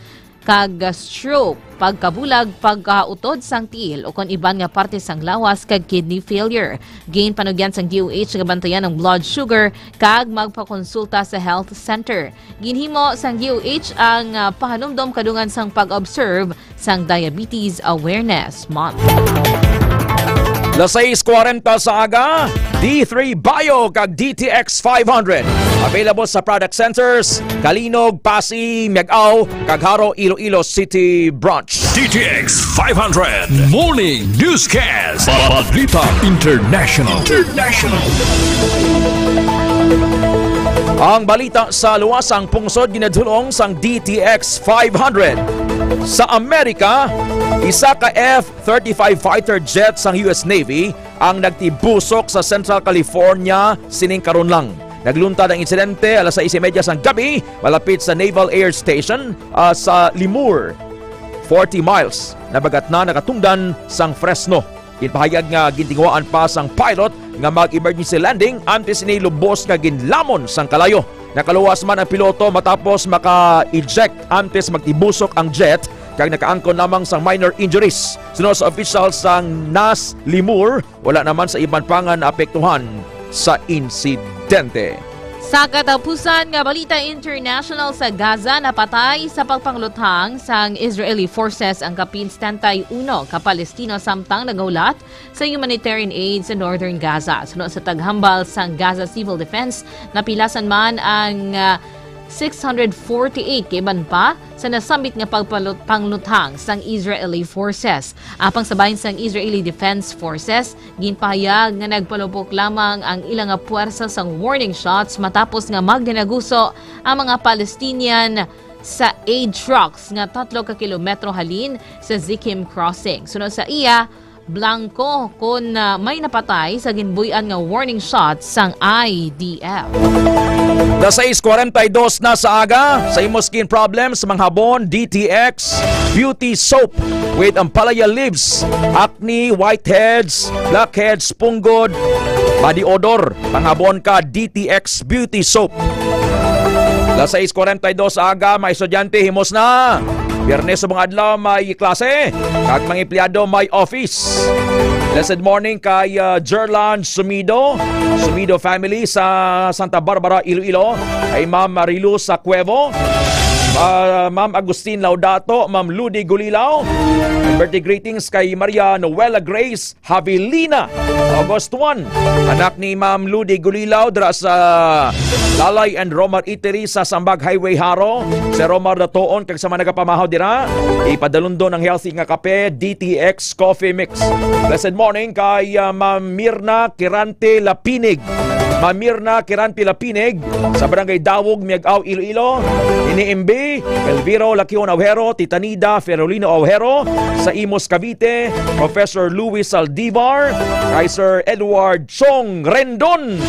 kag stroke, pagkabulag, pagkautod sang tiil o kon iban nga parte sang lawas kag kidney failure. Ginpanugyan sang D O H nga bantayan ang blood sugar kag magpakonsulta sa health center. Ginhimo sang D O H ang, ah, pahanumdom kadungan sang pag-observe sang Diabetes Awareness Month. Las sais kwarenta sa aga, D three Bio kag D T X five hundred. Available sa product centers, Calinog, Passi, Miag-ao, kag Jaro, Iloilo City Branch. D T X five hundred Morning Newscast. Balita International. International. Ang balita sa luwasang pungsod ginadulong sang D T X five hundred. Sa Amerika, isa ka F thirty-five fighter jet sang U S Navy ang nagtibusok sa Central California sining karon lang. Nagluntad ang insidente alas sais y media sang gabi malapit sa Naval Air Station, ah, sa Lemoore, forty miles na bagatnan nakatungdan sang Fresno. Ginpahayag nga gintinguhaan pa sang pilot nga mag-emergency landing antes ini lubos nga ginlamon sang kalayo. Nakaluwas man ang piloto matapos maka-eject antes magtibusok ang jet kag nakaangkon lamang sang minor injuries. Suno sa official sang nas Lemoore, wala naman sa iban pa nga naapektuhan sa insidente. Sa katapusan nga balita international, sa Gaza, napatay sa pagpangluthang sang Israeli forces ang kapin setenta y uno ka Palestino samtang nagahulat sa humanitarian aid sa northern Gaza. Suno sa taghambal sang Gaza Civil Defense, napilasan man ang, ah, six hundred forty-eight ka iban pa sa nasambit nga pagpalut-, pangluthang sang Israeli forces. Apang sa bahin sang Israeli Defense Forces, ginpahayag nga nagpalupok lamang ang ila nga puwersa sang warning shots matapos nga magdinaguso ang mga Palestinian sa aid trucks nga tatlo ka kilometro halin sa Zikim Crossing. Suno sa iya, blanko kon, ah, may napatay sa ginbuy-an nga warning shot sang I D F. Las sais kwarenta y dos na sa aga, sa imo skin problems, manghabon D T X Beauty Soap with ampalaya leaves, acne, whiteheads, blackheads, punggod, body odor, manghabon ka D T X Beauty Soap. Las sais kwarenta y dos sa aga, mga estudyante, himos na. Biyernes subong adlaw may klase, kag mga empleyado may office. Blessed morning kay, uh, Jerland Sumido, Sumido family sa Santa Barbara, Iloilo, kay Ma'am Marilu Sacuevo, uh, Ma'am Agustin Laudato, Ma'am Ludi Gulilao. Birthday greetings kay Maria Noela Grace Havilina, August one. Anak ni Ma'am Ludi Gulilao dira sa Lalay and Romar Eatery sa Sambag Highway, Jaro. Si Romar Datoon kag sa mga nagapamahaw dira, ipadalundon ang healthy nga kape, D T X Coffee Mix. Blessed morning kay, ah, Ma'am Mirna Kirante Lapinig. Ma'am Mirna Kirante Lapinig sa Barangay Dawog, Miag-ao, Iloilo. Ini M B, Elviro Lakion Aujero, Tita Nida Ferolino Aujero sa Imus, Cavite, Professor Luis Saldivar, kay Sir Edward Chong Rendon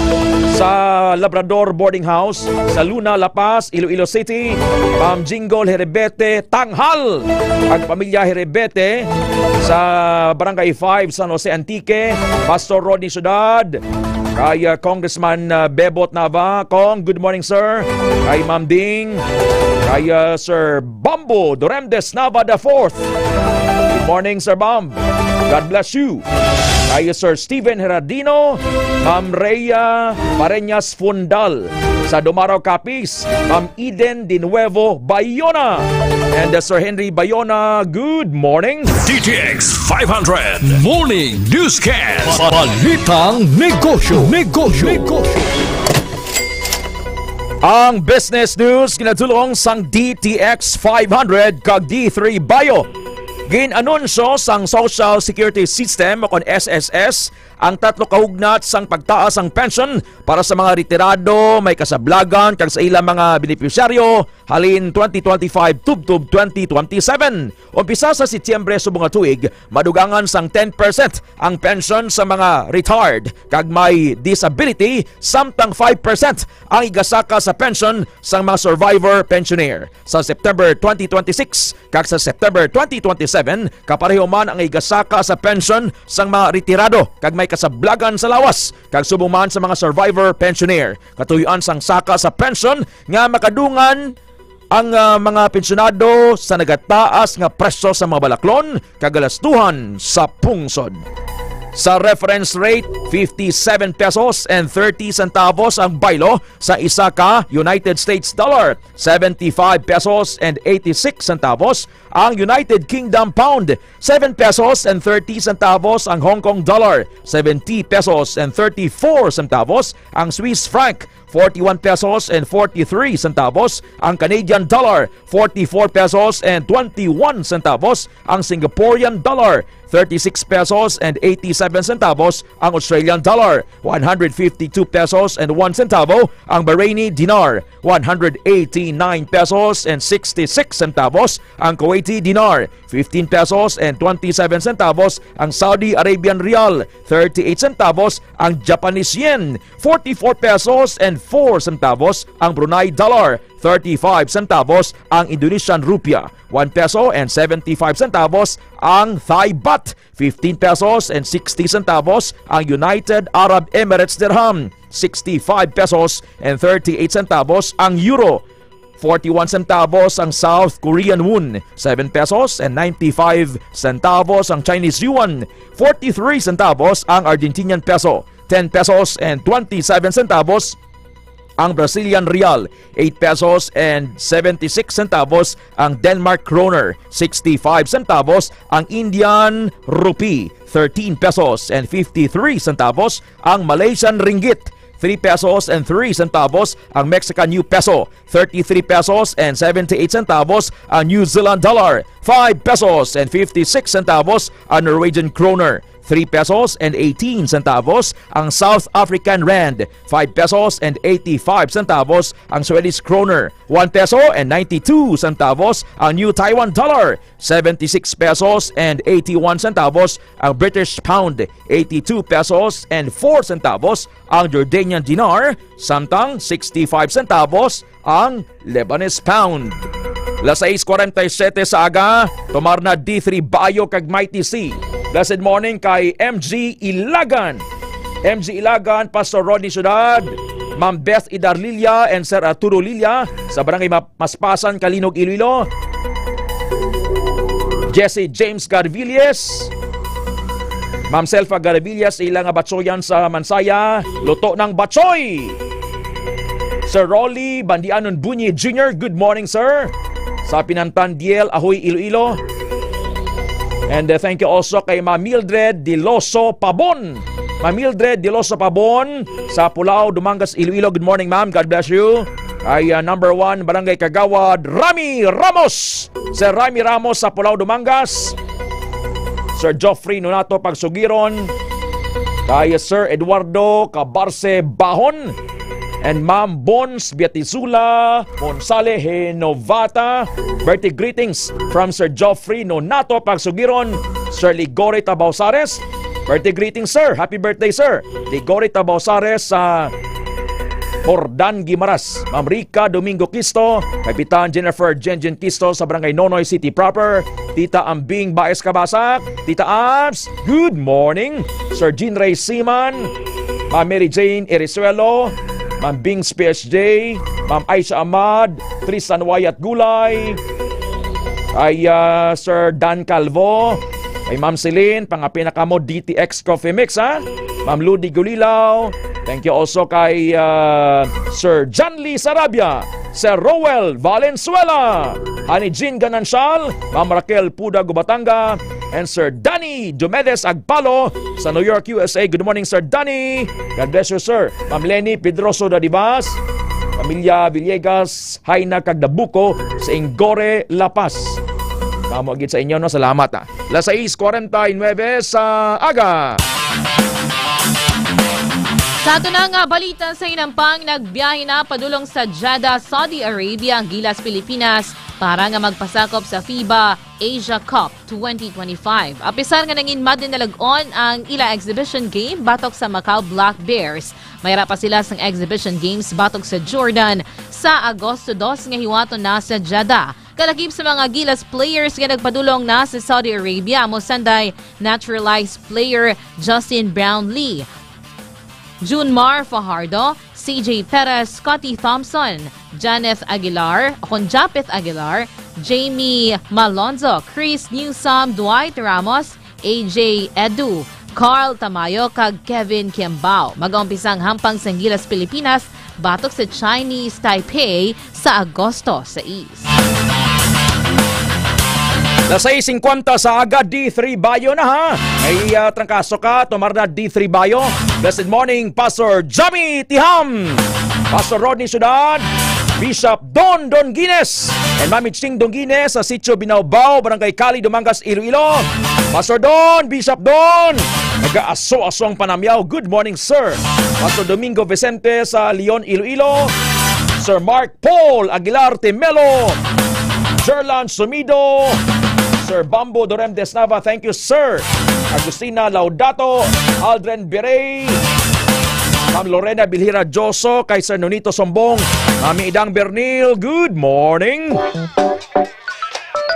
sa Labrador Boarding House sa Luna, La Paz, Iloilo City, Ma'am Jingle Herebete Tanghal, ang pamilya Herebete sa Barangay five, San Jose, Antique, Pastor Rodney Ciudad, kay, uh, Congressman, uh, Bebot Nava. Kong, good morning, sir. Kay Ma'am Ding, kay, uh, Sir Bambo Doremdes Nava the fourth. Good morning, Sir Bam. God bless you. Kay Sir Steven Herardino, Ma'am Rhea Pareñas Fundal sa Dumarao, Capiz, Ma'am Eden De Nuevo Bayona, and, uh, Sir Henry Bayona, good morning. D T X five hundred Morning Newscast. Balitang negosyo, negosyo, negosyo. Ang business news ginadulong sang D T X five hundred kag D three Bio. Gin-anunsyo sang Social Security System o kon S S S Ang tatlo ka hugnat sang pagtaas sang pensyon para sa mga retirado may kasablagan kag sa ilang mga benepisyaryo halin twenty twenty-five tubtob twenty twenty-seven. Umpisa sa Setyembre subong nga tuig, madugangan sang ten percent ang pensyon sa mga retired kag may disability, samtang five percent ang igasaka sa pensyon sang mga survivor pensioner. Sa September twenty twenty-six kag sa September twenty twenty-seven, kapareho man ang igasaka sa pensyon sang mga retirado kag may kasablagan sa lawas, kag subong man sa mga survivor pensioner. Katuyoan sang saka sa pensyon nga makadungan ang, ah, mga pensyonado sa nagataas nga presyo sa mga balaklon kag galastuhan sa pungsod. Sa reference rate, fifty-seven pesos and thirty centavos ang baylo sa isa ka United States dollar, seventy-five pesos and eighty-six centavos ang United Kingdom pound, seven pesos and thirty centavos ang Hong Kong dollar, seventy pesos and thirty-four centavos ang Swiss franc, forty-one pesos and forty-three centavos ang Canadian dollar, forty-four pesos and twenty-one centavos ang Singaporean dollar, thirty-six pesos and eighty-seven centavos ang Australian dollar, one hundred fifty-two pesos and one centavo ang Bahraini dinar, one hundred eighty-nine pesos and sixty-six centavos ang Kuwaiti dinar, fifteen pesos and twenty-seven centavos ang Saudi Arabian rial, thirty-eight centavos ang Japanese yen, forty-four pesos and four centavos ang Brunei dollar, thirty-five centavos ang Indonesian rupiah, one peso and seventy-five centavos ang Thai baht, fifteen pesos and sixty centavos ang United Arab Emirates dirham, sixty-five pesos and thirty-eight centavos ang euro, forty-one centavos ang South Korean won, seven pesos and ninety-five centavos ang Chinese yuan, forty-three centavos ang Argentinian peso, ten pesos and twenty-seven centavos ang Brazilian real, eight pesos and seventy-six centavos ang Denmark kroner, sixty-five centavos ang Indian rupee, thirteen pesos and fifty-three centavos ang Malaysian ringgit, three pesos and three centavos ang Mexican new peso, thirty-three pesos and seventy-eight centavos ang New Zealand dollar, five pesos and fifty-six centavos ang Norwegian kroner, three pesos and eighteen centavos ang South African rand, five pesos and eighty-five centavos ang Swedish kroner, one peso and ninety-two centavos ang New Taiwan dollar, seventy-six pesos and eighty-one centavos ang British pound, eighty-two pesos and four centavos ang Jordanian dinar, samtang sixty-five centavos ang Lebanese pound. Las sais cuarenta y siete sa aga, tumar na D three Bayo kag Mighty C. Blessed morning kay M G Ilagan. M G Ilagan, Pastor Rodney Ciudad, Ma'am Beth Idar Lilia, and Sir Arturo Lilia sa Barangay Map-, Maspasan, Calinog, Iloilo. Jesse James Garvilles, Ma'am Selfa Garvillas, ila nga batsoyan sa Mansaya, luto ng batsoy. Sir Rolly Bandianon Bunyi Junior, good morning, sir. Sa Pinantan, D L, Ahoy, Iloilo. And, uh, thank you also kay Ma'am Mildred Diloso Pabon. Ma'am Mildred Diloso Pabon sa Pulao, Dumangas, Iloilo. Good morning, ma'am. God bless you. Kay, uh, number one, Barangay Kagawad, Rami Ramos. Sir Rami Ramos sa Pulao, Dumangas. Sir Geoffrey Nonato Pagsugiron, kay Sir Eduardo Cabarce Bahon, and Ma'am Bons Beatisula Monsale Genovata. Birthday greetings from Sir Geoffrey Nonato Pagsugiron, Sir Ligore Tabausares. Birthday greetings, sir. Happy birthday, sir. Ligore Tabausares sa Jordan Guimaras, Ma'am Rica Domingo Quisto, Kapitan Jennifer Jenjen Quisto sa Barangay Nonoy City Proper, Tita Ambing Baez Cabasac, Tita Abs, good morning, Sir Jean Ray Siman, Ma'am Mary Jane Erizuelo, Ma'am Bings P S J, Ma'am Aisha Ahmad, Tristan Wyatt Gulay, ay, ah, Sir Dan Calvo, ay Ma'am Celine, pangapin na kamo D T X Coffee Mix, ha? Ma'am Ludi Gulilaw. Thank you also kay, uh, Sir Janly Sarabia, Sir Roel Valenzuela, Honey Jean Ganancial, Ma'am Raquel Puda Gubatanga, and Sir Danny Diomedes Agpalo sa New York, U S A. Good morning, Sir Danny. God bless you, sir. Ma'am Lenny Pedroso Dadibas, Pamilya Villegas, Haina kag Dabuco sa Ingore, La Paz. Kamo gid sa inyo, no? Salamat, ah. Las sais cuarenta y nueve sa aga. Sa ato na nga balita sa hinampang, nagbiyahe na padulong sa Jeddah, Saudi Arabia ang Gilas Pilipinas para nga magpasakop sa FIBA Asia Cup twenty twenty-five. Apisar nga nangin madin na lag-on ang ila exhibition game batok sa Macau Black Bears, mayra pa sila sang exhibition games batok sa Jordan sa Agosto dos nga hiwaton na sa Jeddah. Kalakip sa mga Gilas players nga nagpadulong na sa Saudi Arabia, amo sanday naturalized player Justin Brownlee, Junmar Fajardo, C J Perez, Scotty Thompson, Janeth Aguilar, o kon Japeth Aguilar, Jamie Malonzo, Chris Newsome, Dwight Ramos, A J Edu, Carl Tamayo, kag Kevin Kiambao. Mag-aumpisa ang hampang sang Gilas Pilipinas batok sa Chinese Taipei sa Agosto sais. Las sais singkwenta sa aga, D three Bayo na, ha. May, ah, trangkaso ka, tumar na D three Bayo. Blessed morning, Pastor Jami Tiham, Pastor Rodney Sudad, Bishop Don Donguines, and Mami Ching Donguines sa Sitio Binaubao, Barangay Cali, Dumangas, Iloilo. Pastor Don, Bishop Don, nagaaso-aso ang panamyaw. Good morning, sir. Pastor Domingo Vicente sa Leon, Iloilo. Sir Mark Paul Aguilar Timelo, Jerlan Sumido, Sir Bambo Dorem Desnava, thank you, sir. Agustina Laudato, Aldrin Birey, Ma'am Lorena Bilhira Joso, kay Sir Nonito Sombong, Mami Idang Bernil, good morning.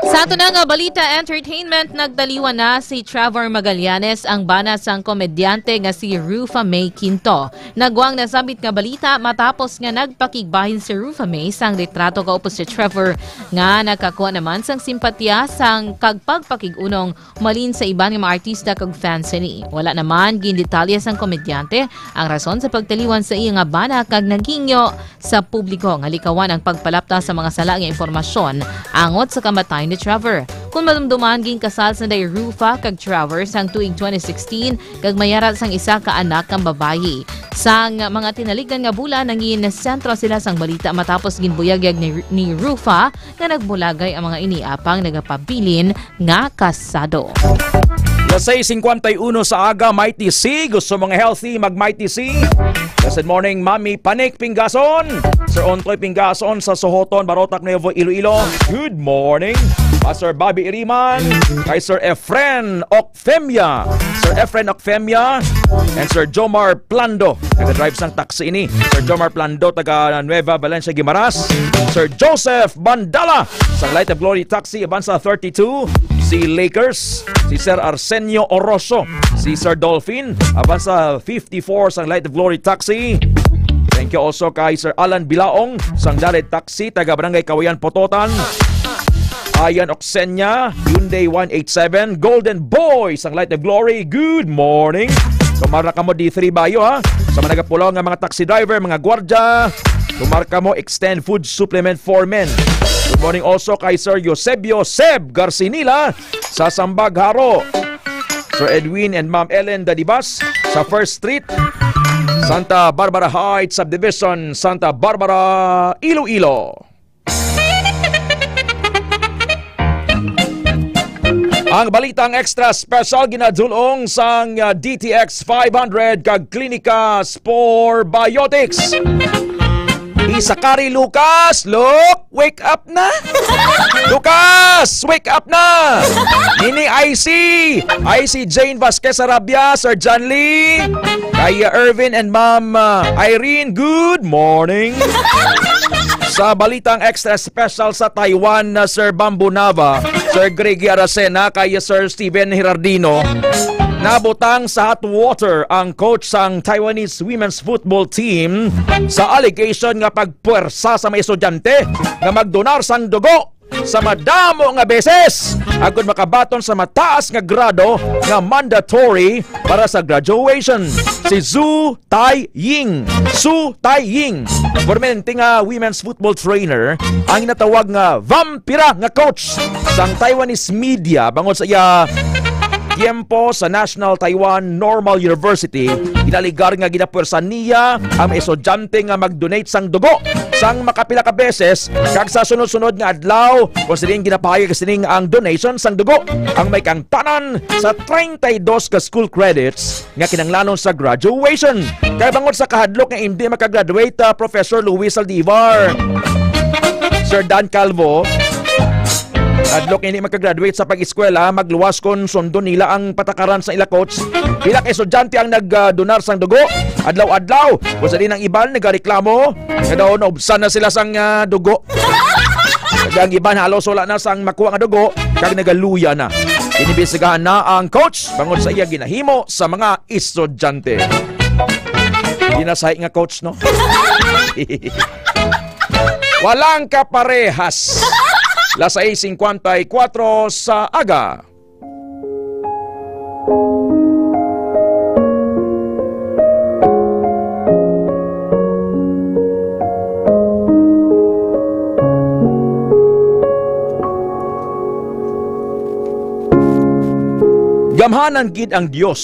Sa ato na nga balita, entertainment, nagtaliwan na si Trevor Magallanes, ang bana sang komedyante nga si Rufa May Quinto. Nagwang nasambit nga balita matapos nga nagpakigbahin si Rufa May sang litrato kaupod si Trevor, nga nakakuha naman sang simpatya sang kag pagpakig-unong malin sa iban nga mga artista kag fans sini. Wala naman gindetalye sang komedyante ang rason sa pagtaliwan sa iya nga bana kag naghingyo sa publiko nga likawan ang pagpalapta sa mga sala nga impormasyon angot sa kamatayon ni Trevor. Kon madumduman, ginkasal sanday Rufa kag Trevor sang tuig twenty sixteen kag may ara sang isa ka anak nga babayi. Sang mga tinaligdan nga bulan, nangin sentro sila sang balita matapos ginbuyagyag ni, ni Rufa nga nagbulagay ang mga ini apang nagapabilin nga kasado. Las sais singkwenta y uno sa aga, Mighty C. Gusto mo nga healthy, mag Mighty C. Blessed morning, Mami Panik Pingason, Sir Ontoy Pingason sa Sohoton, Barotac, Nuevo Iloilo. Good morning, Pastor Bobby Iriman, kay Sir Efren Ocfemia, Sir Efren Ocfemia, and Sir Jomar Plando. Nag-drive sang taxi ini. Sir Jomar Plando, taga Nueva Valencia, Guimaras. Sir Joseph Bandala, sang Light of Glory Taxi, Avanza thirty-two, si Lakers, si Sir Arsenio Oroso, si Sir Dolphin, Avanza fifty-four, sang Light of Glory Taxi. Thank you also kay Sir Alan Bilaong, sang Dared Taxi, taga Barangay Kawayan, Pototan. Ayan, Oksenia, Hyundai one eight seven, Golden Boy, sang Light of Glory. Good morning. Tumar na kamo D three Bayo, ha. Sa mga nagapulaw nga mga taxi driver, mga gwardya, tumar kamo, extend food supplement for men. Good morning also kay Sir Eusebio Seb Garcinila sa Sambag, Jaro. Sir Edwin and Ma'am Ellen Dadibas sa First Street, Santa Barbara Heights Subdivision, Santa Barbara, Iloilo. Ang balitang extra special ginadulong sang, uh, D T X five hundred kag Klinika Spore Biotics. Isakari Lucas, look, wake up na. Lucas, wake up na. Nini I C, I C Jane Vasquez Arabia, Sir John Lee, kay Irvin and Ma'am, uh, Irene, good morning. Sa balitang extra special sa Taiwan, na Sir Bambunava, Sir Greggy Aracena, kay Sir Steven Hirardino, nabutang sa hot water ang coach sang Taiwanese women's football team sa allegation nga pagpuwersa sa mga estudyante nga magdonar sang dugo sa madamo nga beses agud makabaton sa mataas nga grado nga mandatory para sa graduation. Si Zhu Tai Ying, Su Tai Ying, permanente nga women's football trainer, ang ginatawag nga vampira nga coach sang Taiwanese media bangod sa iya tiempo sa National Taiwan Normal University. naligar nga ginapuwersa niya ang mga estudyante nga mag-donate sang dugo sang makapila ka beses, kag sa sunod-sunod nga adlaw, kung sining ginapahayag sining ang donation sang dugo, ang may kaangtanan sa treinta y dos ka school credits nga kinahanglanon sa graduation. Kay bangod sa kahadlok nga hindi makagraduate, ah, Professor Luis Saldivar, Sir Dan Calvo, hadlok nga hindi makagraduate sa pag-eskwela, magluwas kon sundon nila ang patakaran sa ila coach. Pila ka estudyante ang nagdonar sang dugo adlaw-adlaw. Kung sa din ang iban nagareklamo nga daw naubsan na sila sang, ah, dugo. Kag ang iban halos wala na sang makuha nga dugo, kag nagaluya na. Inimbestigahan na ang coach bangod sa iya ginahimo sa mga estudyante. Hindi na sahi nga coach, no? Walang kaparehas. Las sais cincuenta y cuatro sa aga. Gamhanan gid ang Dios,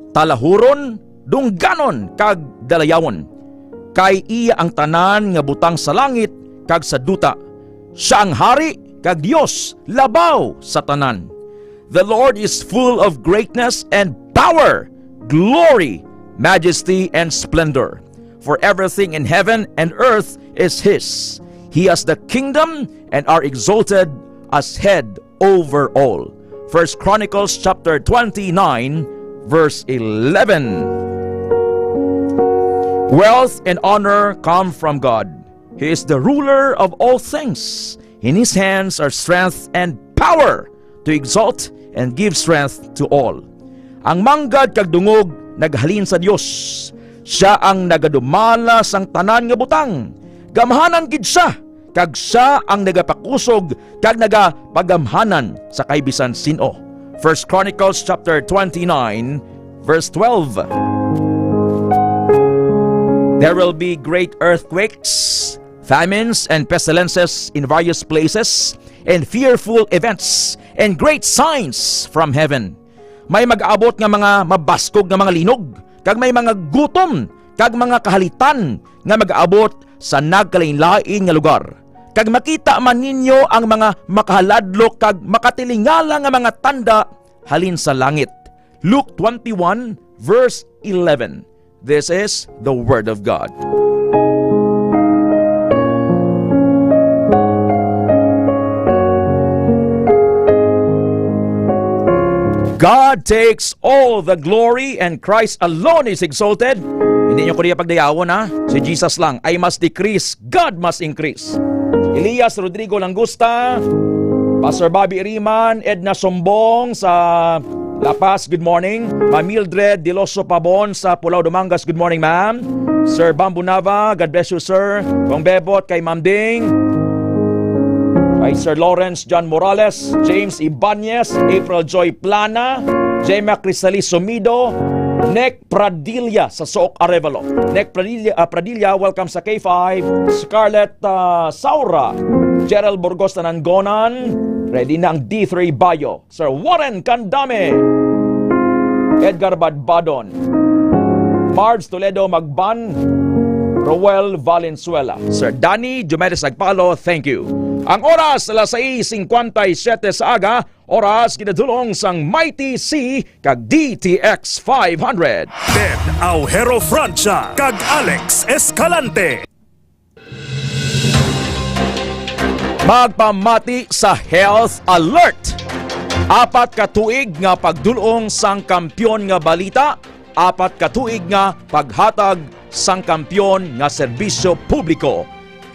talahuron, dungganon, kag dalayawon, kay iya ang tanan nga butang sa langit kag sa duta. Sia ang Hari kag Dios labaw sa tanan. The Lord is full of greatness and power, glory, majesty, and splendor. For everything in heaven and earth is His. He has the kingdom and are exalted as head over all. First Chronicles chapter twenty-nine, verse eleven. Wealth and honor come from God. He is the ruler of all things. In His hands are strength and power to exalt and give strength to all. Ang manggad kag dungog naghalin sa Dios. Sia ang nagadumala sang tanan nga butang. Gamhanan gid sia, kag sia ang nagapakusog kag nagapagamhanan sa kay bisan sin-o. First Chronicles chapter twenty-nine, verse twelve. There will be great earthquakes, famines, and pestilences in various places, and fearful events, and great signs from heaven. May mag-abot nga mga mabaskog nga mga linog, kag may mga gutom kag mga kahalitan nga mag-abot sa nagkalainlain nga lugar. Kag makita man ninyo ang mga makahaladlok kag makatilingala nga mga tanda halin sa langit. Luke twenty-one, verse eleven. This is the word of God. God takes all the glory and Christ alone is exalted. Hindi niyo ko niya pagdayawon, ha? Si Jesus lang. "I must decrease, God must increase." Elias Rodrigo Langusta, Pastor Bobby Iriman, Edna Sombong sa La Paz, good morning. Ma'am Mildred Diloso Pabon sa Pulao, Dumangas, good morning, ma'am. Sir Bambu Nava, God bless you, sir. Kong Bebot, kay Ma'am Ding, kay Sir Lawrence John Morales, James Ibanez, April Joy Plana, Gemma Crisali Sumido, Nick Pradilla sa Sook Arevalo. Nick Pradilla, ah, Pradilla, welcome sa K five. Scarlett, ah, Saura, Gerald Burgos Nanangonan, ready na ang D three Bio. Sir Warren Candame, Edgar Badbadon, Marge Toledo Magban, Roel Valenzuela, Sir Danny Diomedes Agpalo, thank you. Ang oras, alas sais cincuenta y siete sa aga, oras kinadulong sang Mighty C kag D T X five hundred. Ted Aujero Francia kag Alex Escalante. Magpamati sa Health Alert. Apat ka tuig nga pagdulong sang kampiyon nga balita, apat ka tuig nga paghatag sang kampiyon nga serbisyo publiko.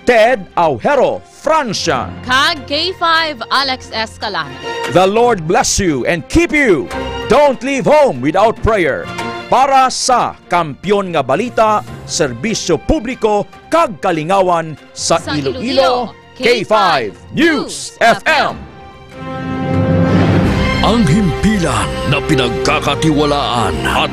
Ted Aujero Francia. Kag K five Alex Escalante. The Lord bless you and keep you. Don't leave home without prayer. Para sa kampiyon nga balita, serbisyo publiko, kag kalingawan sa Sa Iloilo, Iloilo, K five News F M. Ang himpilan na pinagkakatiwalaan at